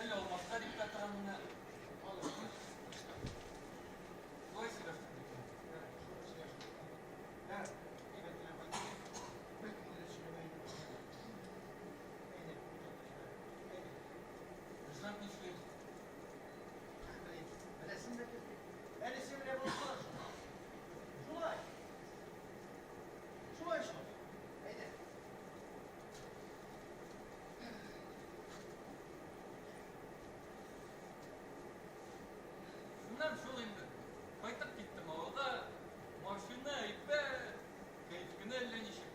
Әллә алмаска дип тә торам менә. Шулай сөйләштек бит инде. Ярар, әйбәт кенә кайтып кит. Беркемне дә сөйләмә инде. Әйдә, әйдә. Гөлшат нишли? Беләм, беләсең дә килми. Әнисе белән булып кала шул. Шулай. Шулай шул. Әйдә. Шуннан шул инде. Кайтып киттем авылга. Машина әйбәт. Кәеф кенә әллә ничек.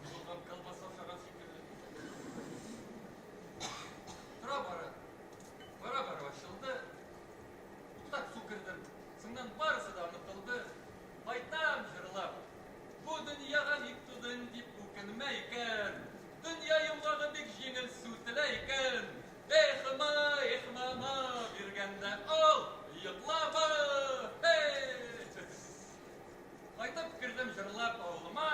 Бозылган колбаса ашаган шикелле. Тора бара. Бара-бара ачылды. Туктап су кердем. Соңыннан барысы да онытылды. Кайтам җырлап. Бу дөньяга ник тудың дип үкенмә икән. Дөнья йомгагы бик җиңел сүтелә икән. Эх, ма, эх, мама, биргәндә ал, йоклама. Һей! Кайтып кердем җырлап авылыма.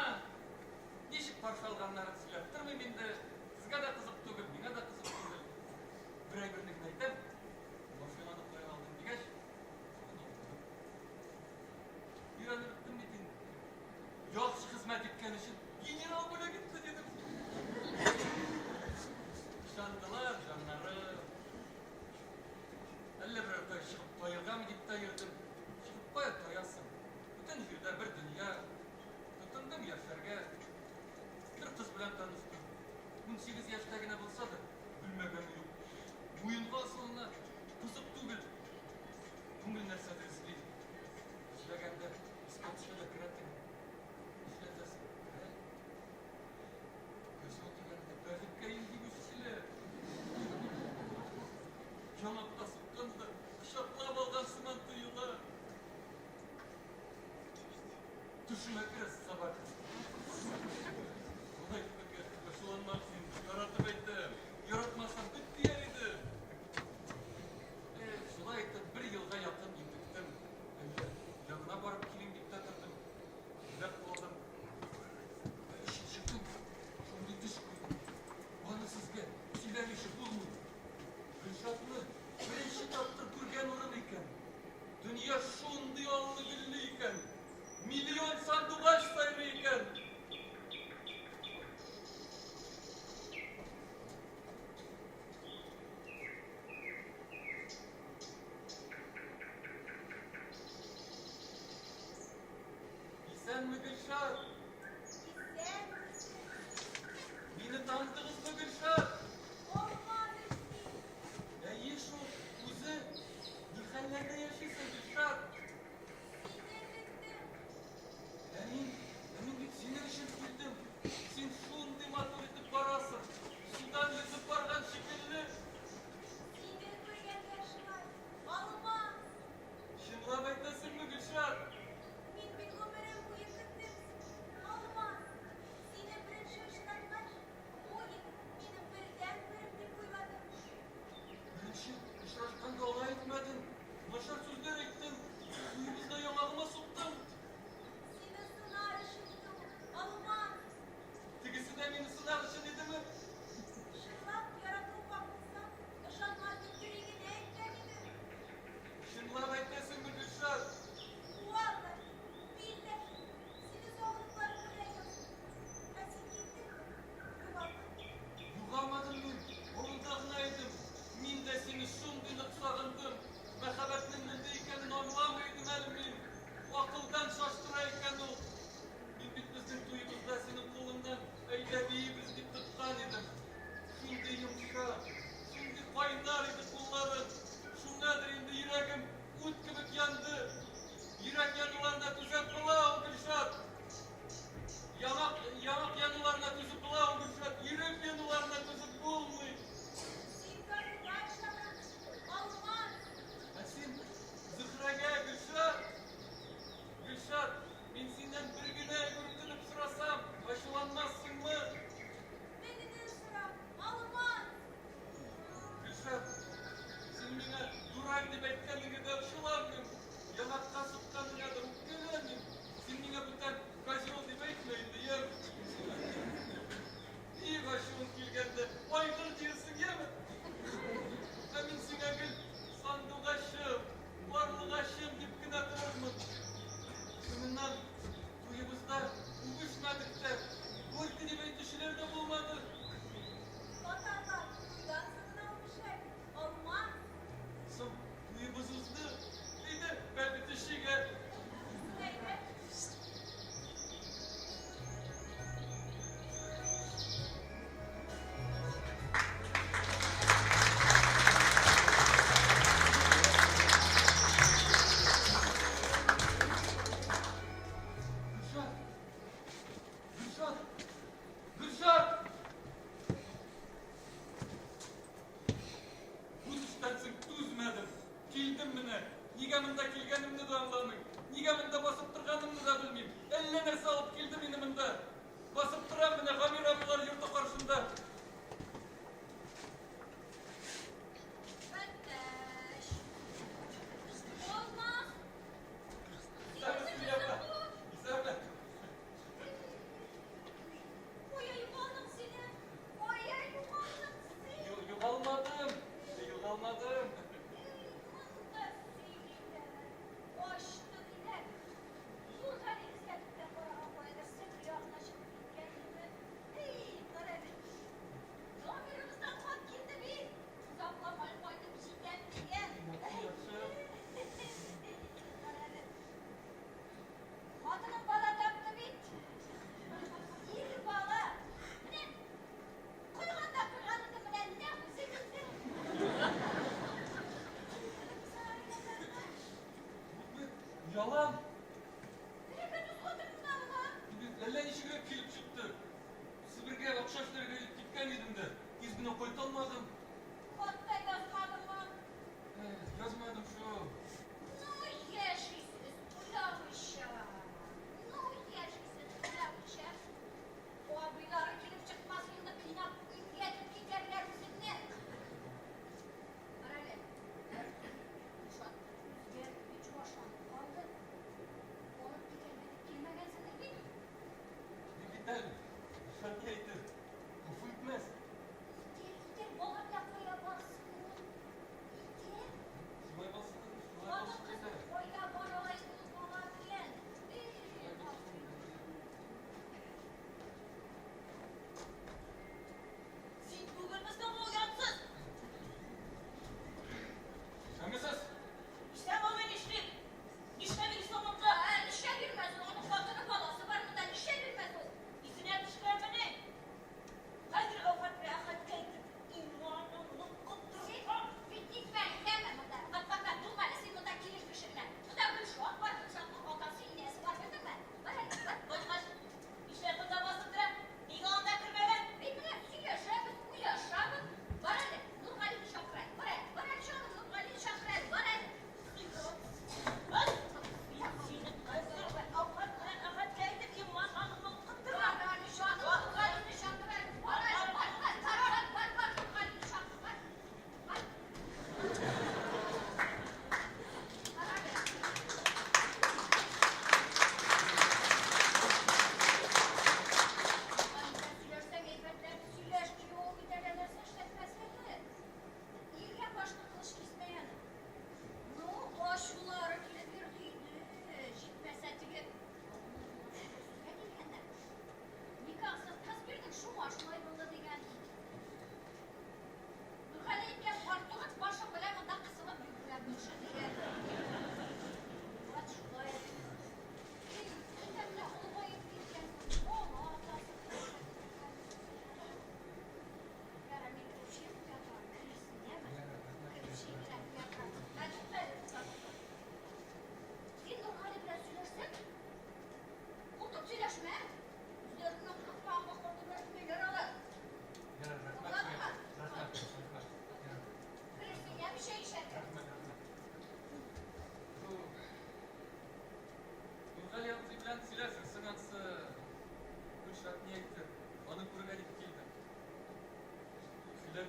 Ничек каршы алганнарын сөйләп тормыйм инде. Сезгә дә кызык түгел, миңа да кызык түгел. Бер әйберне генә әйтәм. Машинаны каян алдың дигәч, шуны алдым. Өйрәнеп беттем бит инде. Яхшы хезмәт иткән өчен генерал бүләк итте дидем. Ышандылар, җаннары. Әллә берәр кая чыгып таергамы дип тә йөрдем. Чыгып кая таясың? Бөтен җирдә бер дөнья. Тотындым яшәргә. Бер кыз белән таныштым. 18 яшьтә генә булса да, белмәгәне юк. Муенга асылына, кызык түгел. Күңел нәрсәдер эзли. Эзләгәндә искә төшә дә керә теге. Нишләтәсең, керә. Козел дигәндә бәхеткәем дип үсчеләр. Яңакка сукканда кочаклап алган сыман тоела. Төшемә керә собака. Алай итмәгә ачуланмагыз инде, яратып әйтәм. Яратмасам, бет дияр идем. Эх, шулай итеп бер елга якын интектем. Әллә янына барып килим дип тә тордым. Уйлап калдым. Ә өченче көн шундый төш күрдем. Аны сезгә сөйләмичә булмый. Исәнме, Гөлшат? Исәнмесез. Мине таныдыгызмы, Гөлшат? Алмаз син. Әйе шул, үзе. Ни хәлләрдә яшисең, Гөлшат? Сине көттем. Ә мин, ә мин бит синең өчен килдем. Син шундый матур итеп барасың. Судан йөзеп барган шикелле. Сине күргәнгә шулай. Алмаз. Чынлап әйтәсеңме, Гөлшат? Мин бит гомерем буе көттем сине.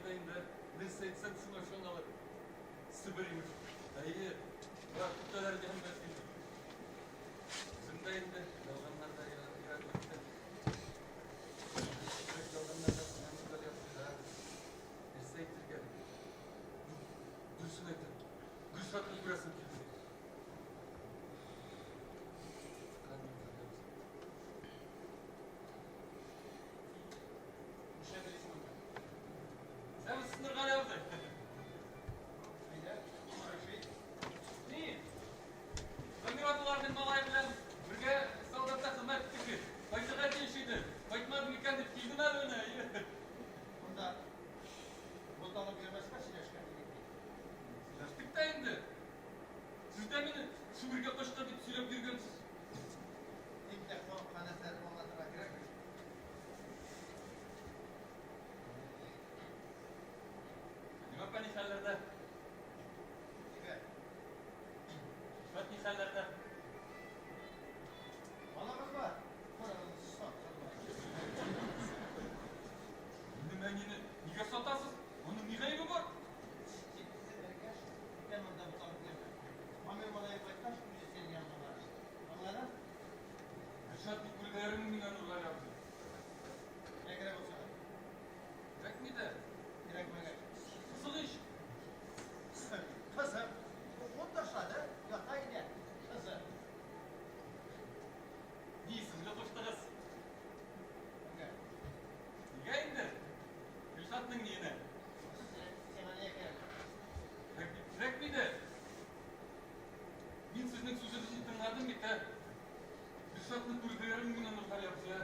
Болай да инде нәрсә әйтсәң, шуңа ышаналар. Себер имеш. Әйе, болар көтәләр дигән бәлки. Үзем дә инде ялганнарга өйрәнеп беттем. Күбрәк ялганнарга сынамыйлар языйда. Нәрсә әйтергә? Дөресен әйтәм. Гөлшатны күрәсем килде. Нишләп йөрисең монда? Исәнмесез, Нургали абзый. Әйдә, күрешик. Ни? Дамир абыйларның малае белән бергә солдатта хезмәт иттек бит. Кайтырга тиеш иде. Кайтмады микән дип килдем әле менә. Монда буталып йөрмәскә сөйләшкән идек бит. Сөйләштек тә инде. Сез дә мине Себергә качкан дип сөйләп йөргәнсез. Бик тә халыкка нәрсәдер аңлатырга кирәк бит. Сәлимә апа ни хәлләрдә? Әйбәт. Шөһрәт ни хәлләрдә? Балагыз бар. Карагыз, сат. Минем әнине нигә сатасыз? Аның ни гаебе бар? Син энекәш, бүтән монда буталып йөрмә. Мамир малае кайткач, үзе синең янга барыр. Аңладың? Гөлшат дип үлгәрең миңа, Нургали абзый. Нигә кирәк ул сиңа? Кирәкми дә. Кирәкмәгәч. Кызык ич. Кызык. Ут ташлады, ята иде. Кызык. Ни исемле куштыгыз? Кемгә? Нигә инде? Гөлшатның ниенә? Сиңа нигә кирәк? Кирәкми дә. Мин сезнең сүзегезне тыңладым бит, ә? Гөлшатны күрдерермен миңа, Нургали абзый, ә?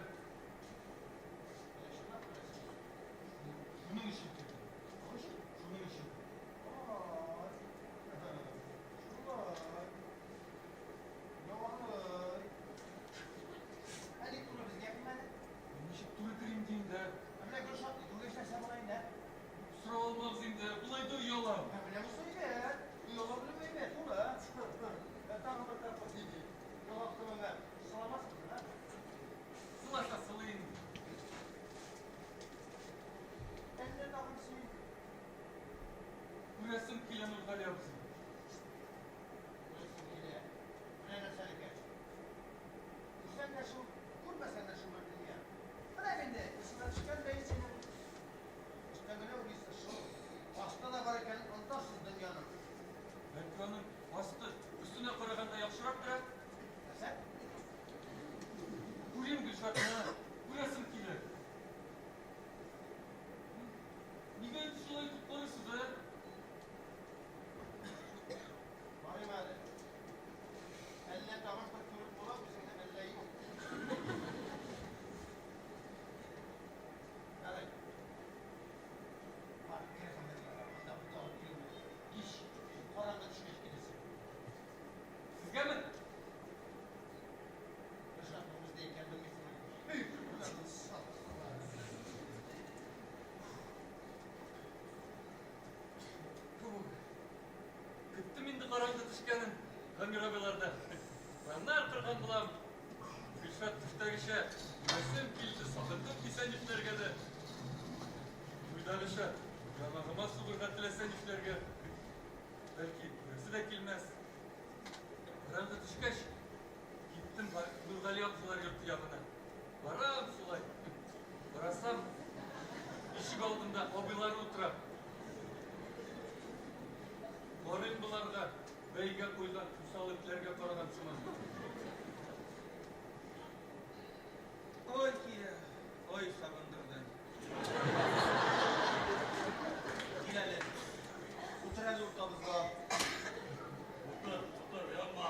Чынлап күрәсең. Шуның өчен килдем. Шуның өчен? Шуның өчен. Ай. Шулай. Ярый. Ә ник туры безгә килмәде? Мин ничек туры керим дим дә. Ә менә Гөлшатны күргәч нәрсә була инде? Сорау алмагыз инде, болай да оялам. Ә менә бусы әйбәт. Ояла белү әйбәт ул, ә? Ә тагын бер тапкыр яңак төбеңә сыламассыңмы, ә? Сыласа сылый инде. Әллә тагын син? Күрәсем килә, Нургали абзый. Күрәсең килә. Менә нәрсә икән. Күрсәң дә шул, күрмәсәң дә шул бер дөнья. Менә инде, исеңә төшкән дә синең. Өстән генә уйлыйсың, шул. Асты да бар икән, онытасыз дөньяның. Бәлки аның асты өстенә караганда яхшырактыр, ә? Нәрсә? Күрим Гөлшатны, күрәсем килә. Нигә инде шулай итеп карыйсыз, ә? Барыйм әле. Әллә тагын бер күреп була үзеңне, әллә юк. Ярый. Бар, кер хәмерләргә, монда буталып йөрмә. Кич, караңгы төшкәч килерсең. Сезгәме? Гөлшатның бездә икәнен белмисеңме? Эй, сатсалар. Фу. Көттем инде караңгы төшкәнен Гамир абыйларда. Планнар корган булам. Гөлшат төштәгечә күрәсем килде, сагындым дисә нишләргә дә. Уйдагыча яңагыма сугырга теләсә нишләргә. Бәлки күрәсе дә килмәс. Караңгы төшкәч, киттем Нургали абзыйлар йорты ягына. Барам шулай. Карасам, ишек алдында абыйлары утыра. Карыйм боларга, бәйгә куйган усал этләргә караган сыман. Ой, килә. Ой, сагындырды. Кил әле. Утыр әле уртабызга. Утыр, утыр, янма.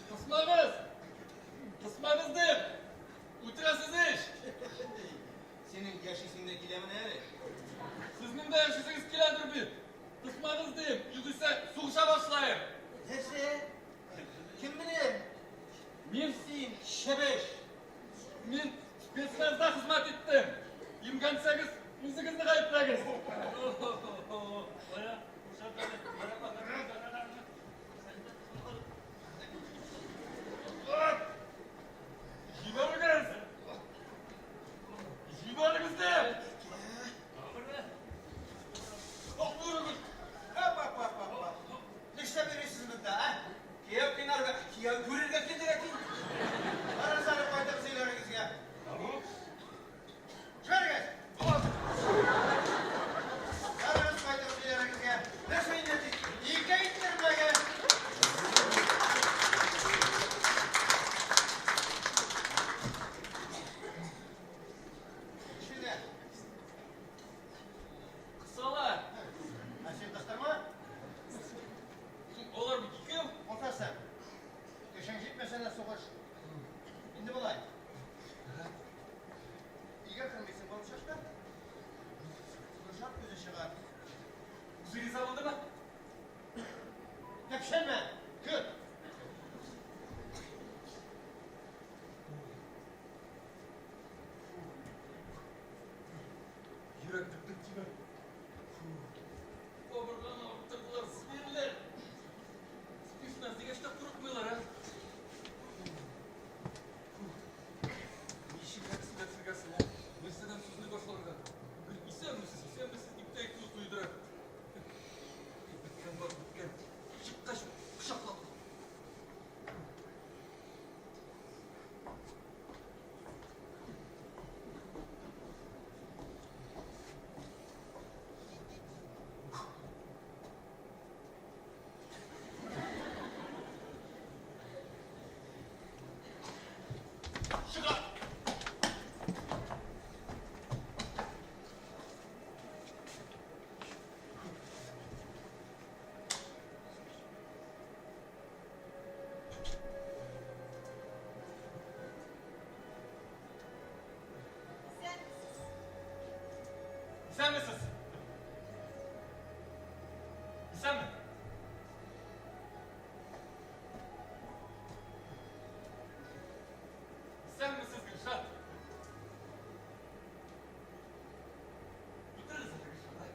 Кысмагыз! Кысмагыз дим! Үтерәсез ич! Синең яшисең дә киләмени әле? Сезнең дә яшисегез киләдер бит! Кысмагыз дим, югыйсә сугыша башлаем! Нәрсә? Кем белән? Мин Син, чебеш! Мин спецназда хезмәт иттем. Имгәнсәгез, үзегезне гаепләгез. Үзе риза булдымы? Көпшәнмә, көт. Йөрәк дөп-дөп тибә. Кабырганы авырттырдылар, зверьләр. Спецназ дигәч тә курыкмыйлар, а? Ничегрәк сөйләшергә соң ул? Нәрсәдән сүзне башларга? Гел исәнмесез, исәнмесез дип тә әйтүе туйдыра. Беткән бар, беткән. Чыккач, кочаклап. Чыгар! Исәнмесез. Исәнмесез. Исәнме? Исәнмесез, Гөлшат. Утырыгыз әле, Гөлшат, а?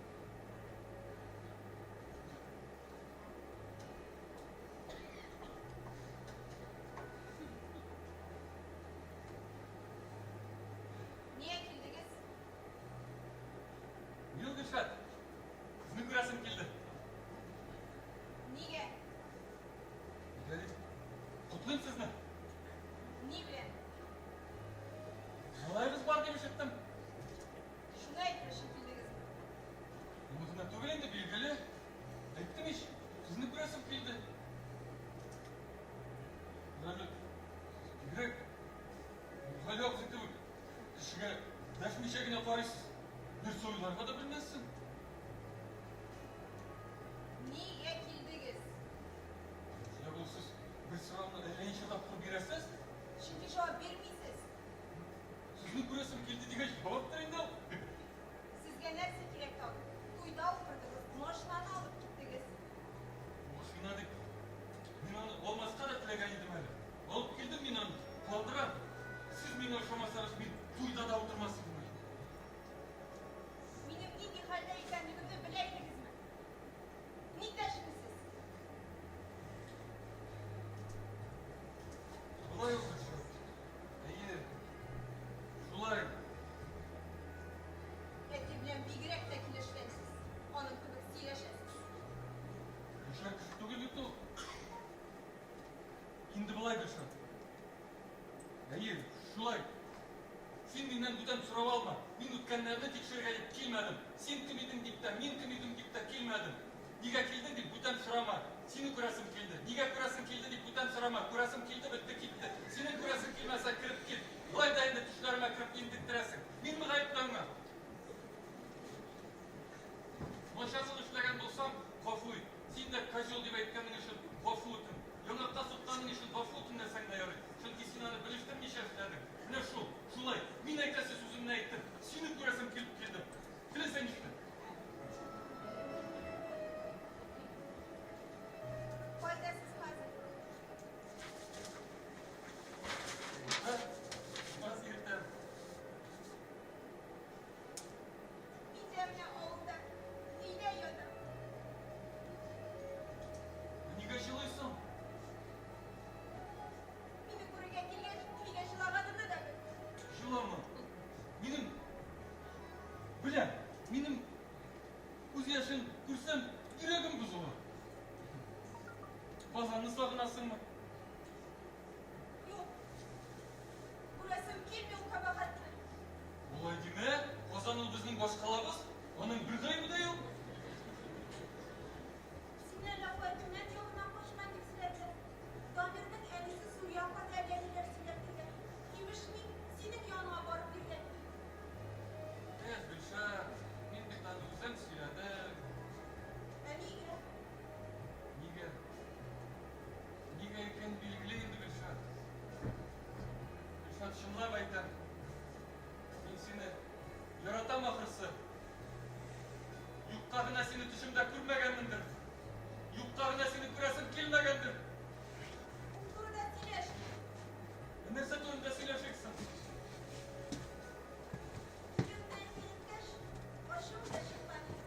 Нигә килдегез? Юк, Гөлшат. Сезне күрәсем килде. Нигә? Нигә дип? Котлыйм сезне. Ни белән? Малаегыз бар дип ишеттем. Шуны әйтер өчен килдегезме? Моны гына түгел инде, билгеле. Әйттем ич, сезне күрәсем килде. Әле бигрәк Гали абзый кебек кешегә дәшмичә генә карыйсыз. Нәрсә уйларга да белмәссең. Нигә килдегез? Шулай булып сез бер сорауны әллә ничә тапкыр бирәсез. Чөнки җавап бирмисез. Сезне күрәсем килде дигәч, җаваптыр инде ул. Сезгә нәрсә кирәк тагын? Туйда утырдыгыз, машинаны алып киттегез. Машина дип. Мин аны алмаска да теләгән идем әле. Алып килдем мин аны, калдырам. Сез миңа ошамасагыз, мин туйда да утырмас идем әле. Минем нинди хәлдә икәнлегемне белә идегезме? Ник дәшмисез? Болай ул, Гөлшат. Әйе. Шулай. Әти белән бигрәк тә килешкәнсез. Аның кебек сөйләшәсез. Гөлшат кеше түгел бит ул. Инде болай, Гөлшат. Әйе, шулай. Син миннән бүтән сорау алма. Мин үткәннәрне тикшерергә дип килмәдем. Син кем идең дип тә, мин кем идем дип тә килмәдем. Нигә килдең дип бүтән сорама. Сине күрәсем килде. Нигә күрәсең килде дип бүтән сорама. Күрәсем килде, бетте китте. Синең күрәсең килмәсә, кереп кит. Болай да инде төшләремә кереп интектерәсең. Минме гаепле аңа? Начарсыз эшләгән булсам, гафу ит. Син дә козел дип әйткәнең өчен гафу үтен. Яңакка сукканың өчен гафу үтен дәсәң дә ярый. Чөнки син аны белештермичә эшләдең. Менә шул, шулай. Мин әйтәсе сүземне әйттем. Сине күрәсем килеп килдем. Теләсә нишлә. Кайда сез хәзер? Аз иртән. Мин дә менә авылда, өйдә ятам. Нигә җылыйсың? Мине күрергә килгәч, нигә җылаганымны да бел. Җылама. Минем беләм, минем күз яшен күрсәм, йөрәгем бозыла. Казанны сагынасыңмы? Юк. Күрәсем килми ул кабахәтне. Болай димә, Казан ул безнең башкалабыз, аның бер гаебе дә юк. Син әллә кая Төмән ягыннан качкан дип сөйләделәр. Дамирның әнисе Сүрия апа да әллә ниләр сөйләп килгән. Имеш, мин синең яныңа барып йөргән. Эх, Гөлшат, мин бит аны үзем сөйләдем. Ә нигә? Нигә? Нигә сине төшемдә күрмәгәнмендер. Юкка гына сине күрәсем килмәгәндер. Ул турыда сөйләшмик. Ә нәрсә турында сөйләшик соң? Үлемнән терелткәч, ачуым да чыккан иде.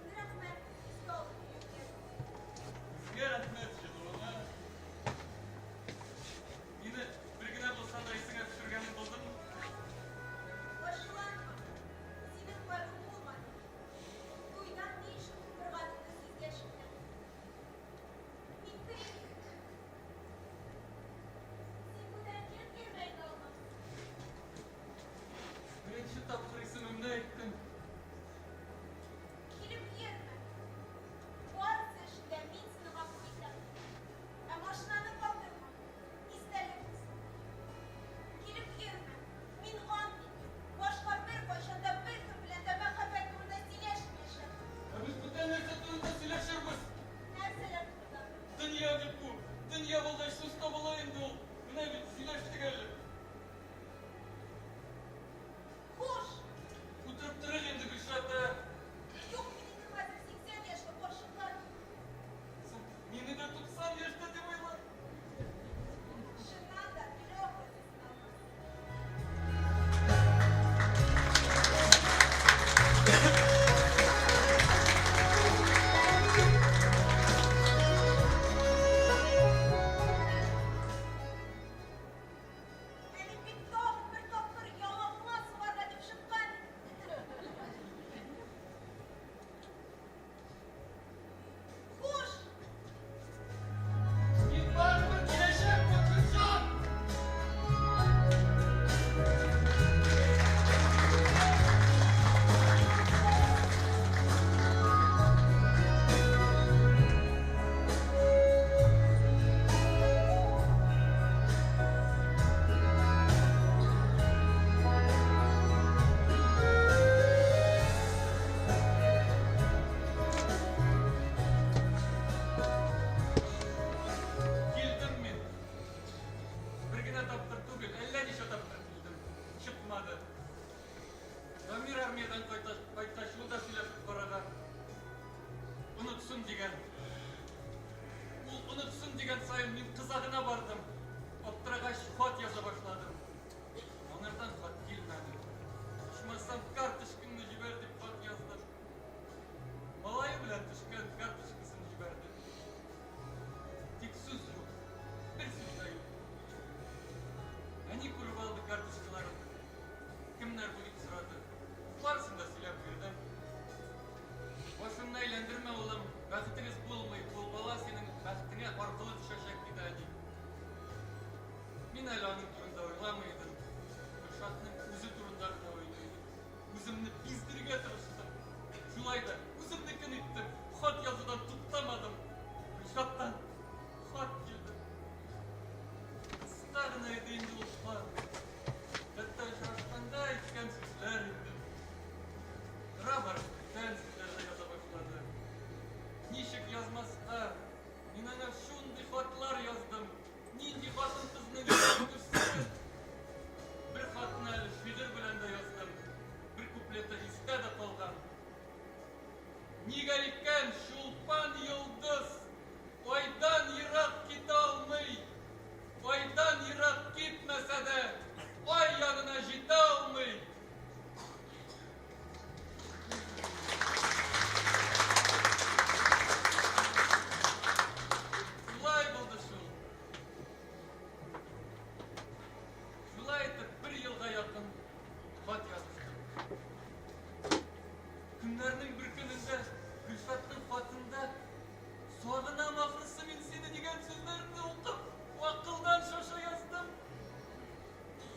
Инде рәхмәт, искә алып йөрткән. Үзеңә рәхмәт, җылуыңа. Мине бер генә булса да исеңә төшергәнең булдымы? Ачуланма, синең гаебең булмады. Туйдан ни өчен утырганыңны сизгәч кенә. Мин керим инде. Син бүтән килеп йөрмә инде, Алмаз. Беренче тапкыр исемемне әйттең. Килеп йөрмә. Барысы өчен дә мин сине гафу итәм. Ә машинаны калдырма. Истәлек булсын. Килеп йөрмә. Мин ант иттем. Башка беркайчан да беркем белән дә мәхәббәт турында сөйләшмәячәкмен. Ә без бүтән нәрсә турында сөйләшербез. Нәрсәләр турында? Дөнья бит бу. Дөнья булгач сүз табыла инде ул. Менә бит сөйләштек әле. Хуш! Утырып торыйк инде, Гөлшат, ә? Юк бит инде хәзер 80 яшьле карчыклар. Соң мине дә 90 яшьтә дип уйла. Чыннан да, көлә ахрысы син, Алмаз. Ә мин бит тагын бер тапкыр яңагыңа сугарга дип чыккан идем. Хуш! Мин барыбер киләчәкмен, Гөлшат! Килдем мин. Бер генә тапкыр түгел, әллә ничә тапкыр килдем. Чыкмады. Дамир армиядән кайткач, ул да сөйләшеп караган. Онытсын дигән. Ул онытсын дигән саен мин кыза гына бардым. Аптырагач хат яза башладым. Аңардан хат килмәде. Ичмасам карточкаңны җибәр дип хат яздым. Малае белән төшкән карточкасын җибәрде. Тик сүз юк. Бер сүз дә юк. Әни күреп алды карточкаларын. Кемнәр бу дип сорады. Барысын да сөйләп бирдем. Башыңны әйләндермә, улым, бәхетегез булмый, ул бала синең бәхетеңә аркылы төшәчәк, диде әни. Мин әле аның турында уйламый идем. Гөлшатның үзе турында гына уйлый идем. Үземне биздерергә тырыштым. Шулай да үземнекен иттем. Хат язудан туктамадым. Гөлшаттан хат килде. Кыска гына иде инде ул хат. Хәтта очрашканда әйткән сүзләр инде. Тора барып бүтән сүзләр дә яза башлады. Ничек язмаска? Мин аңа шундый хатлар яздым. Нинди хатын-кызның йөрәге түзсен? Бер хатны әле шигырь белән дә яздым. Бер куплеты истә дә калган. Нигә икән Чулпан йолдыз Айдан ерак китә алмый? Айдан ерак китмәсә дә, Ай янына җитә алмый. Шулай булды шул. Шулай итеп, бер елга якын хат языштык. Көннәрнең бер көнендә Гөлшатның хатында Сагынам ахрысы мин сине дигән сүзләрне укып, акылдан шаша яздым.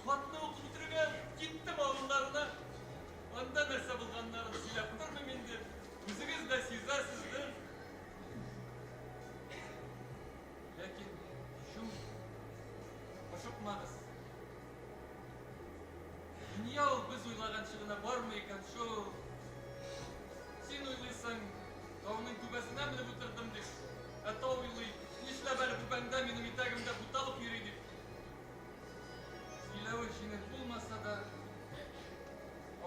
Хатны укып бетерүгә киттем авылларына. Анда нәрсә булганнарын сөйләп тормыйм инде, үзегез дә сизәсездер. Ләкин шул ашыкмагыз. Дөнья ул без уйлаганча гына бармый икән шул. Син уйлыйсың, тауның түбәсенә менеп утырдым дип, ә тау уйлый, нишләп әле бу бәндә минем итәгемдә буталып йөри дип. Сөйләве җиңел булмаса да,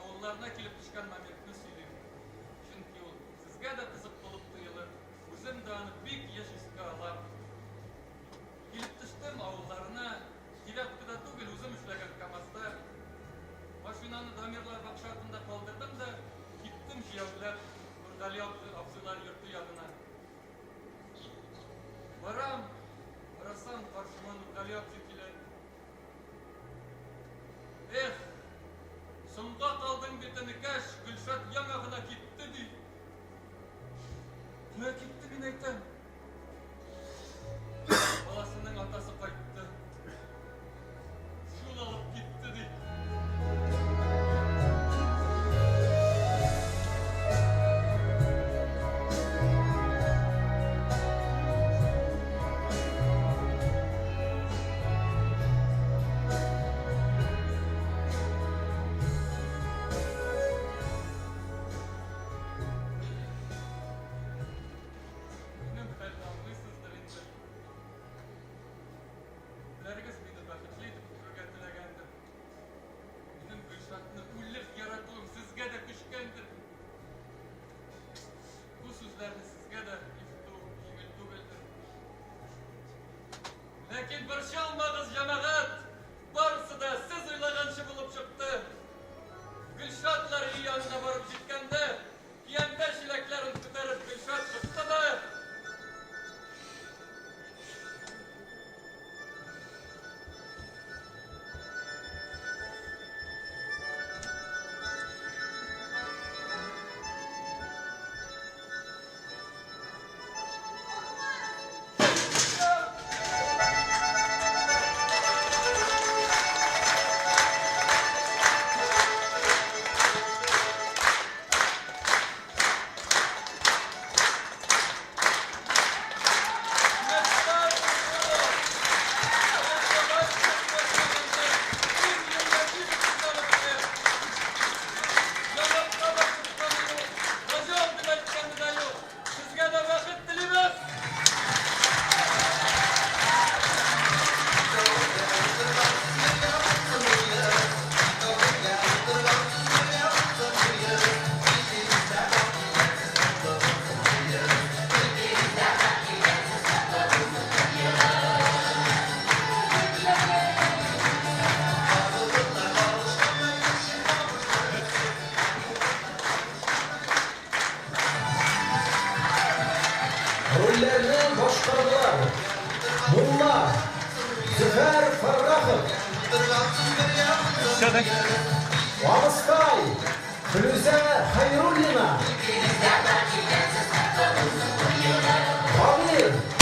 авылларына килеп төшкән моментны сөйлим. Чөнки ул сезгә абзыйлар йорты ягына. Барам, карасам, каршыма Нургали абзый килә. Эх, соңга калдың бит, энекәш, Гөлшат яңа гына китте, ди. Кая китте, мин әйтәм. Баласының атасы кайтты. Шул алып китте, ди. Минем хәлне аңлыйсыздыр инде. Күпләрегез мине бәхетле итеп күрергә теләгәндер. Минем Гөлшатны үлеп яратуым сезгә дә күчкәндер. Бу сүзләрне сезгә дә ишетү җиңел түгелдер. Ләкин борчылмагыз, җәмәгать! Барысы да сез уйлаганча булып чыкты. Гөлшатлар өе янына барып җиткәндә, көянтә чиләкләрен күтәреп Гөлшат чыкты да, Сезгә дә бәхет телибез! Рольләрне башкардылар, Мулла, Зөфәр Фәррахов, Абыстай, Флүзә Хәйруллина, Гамир.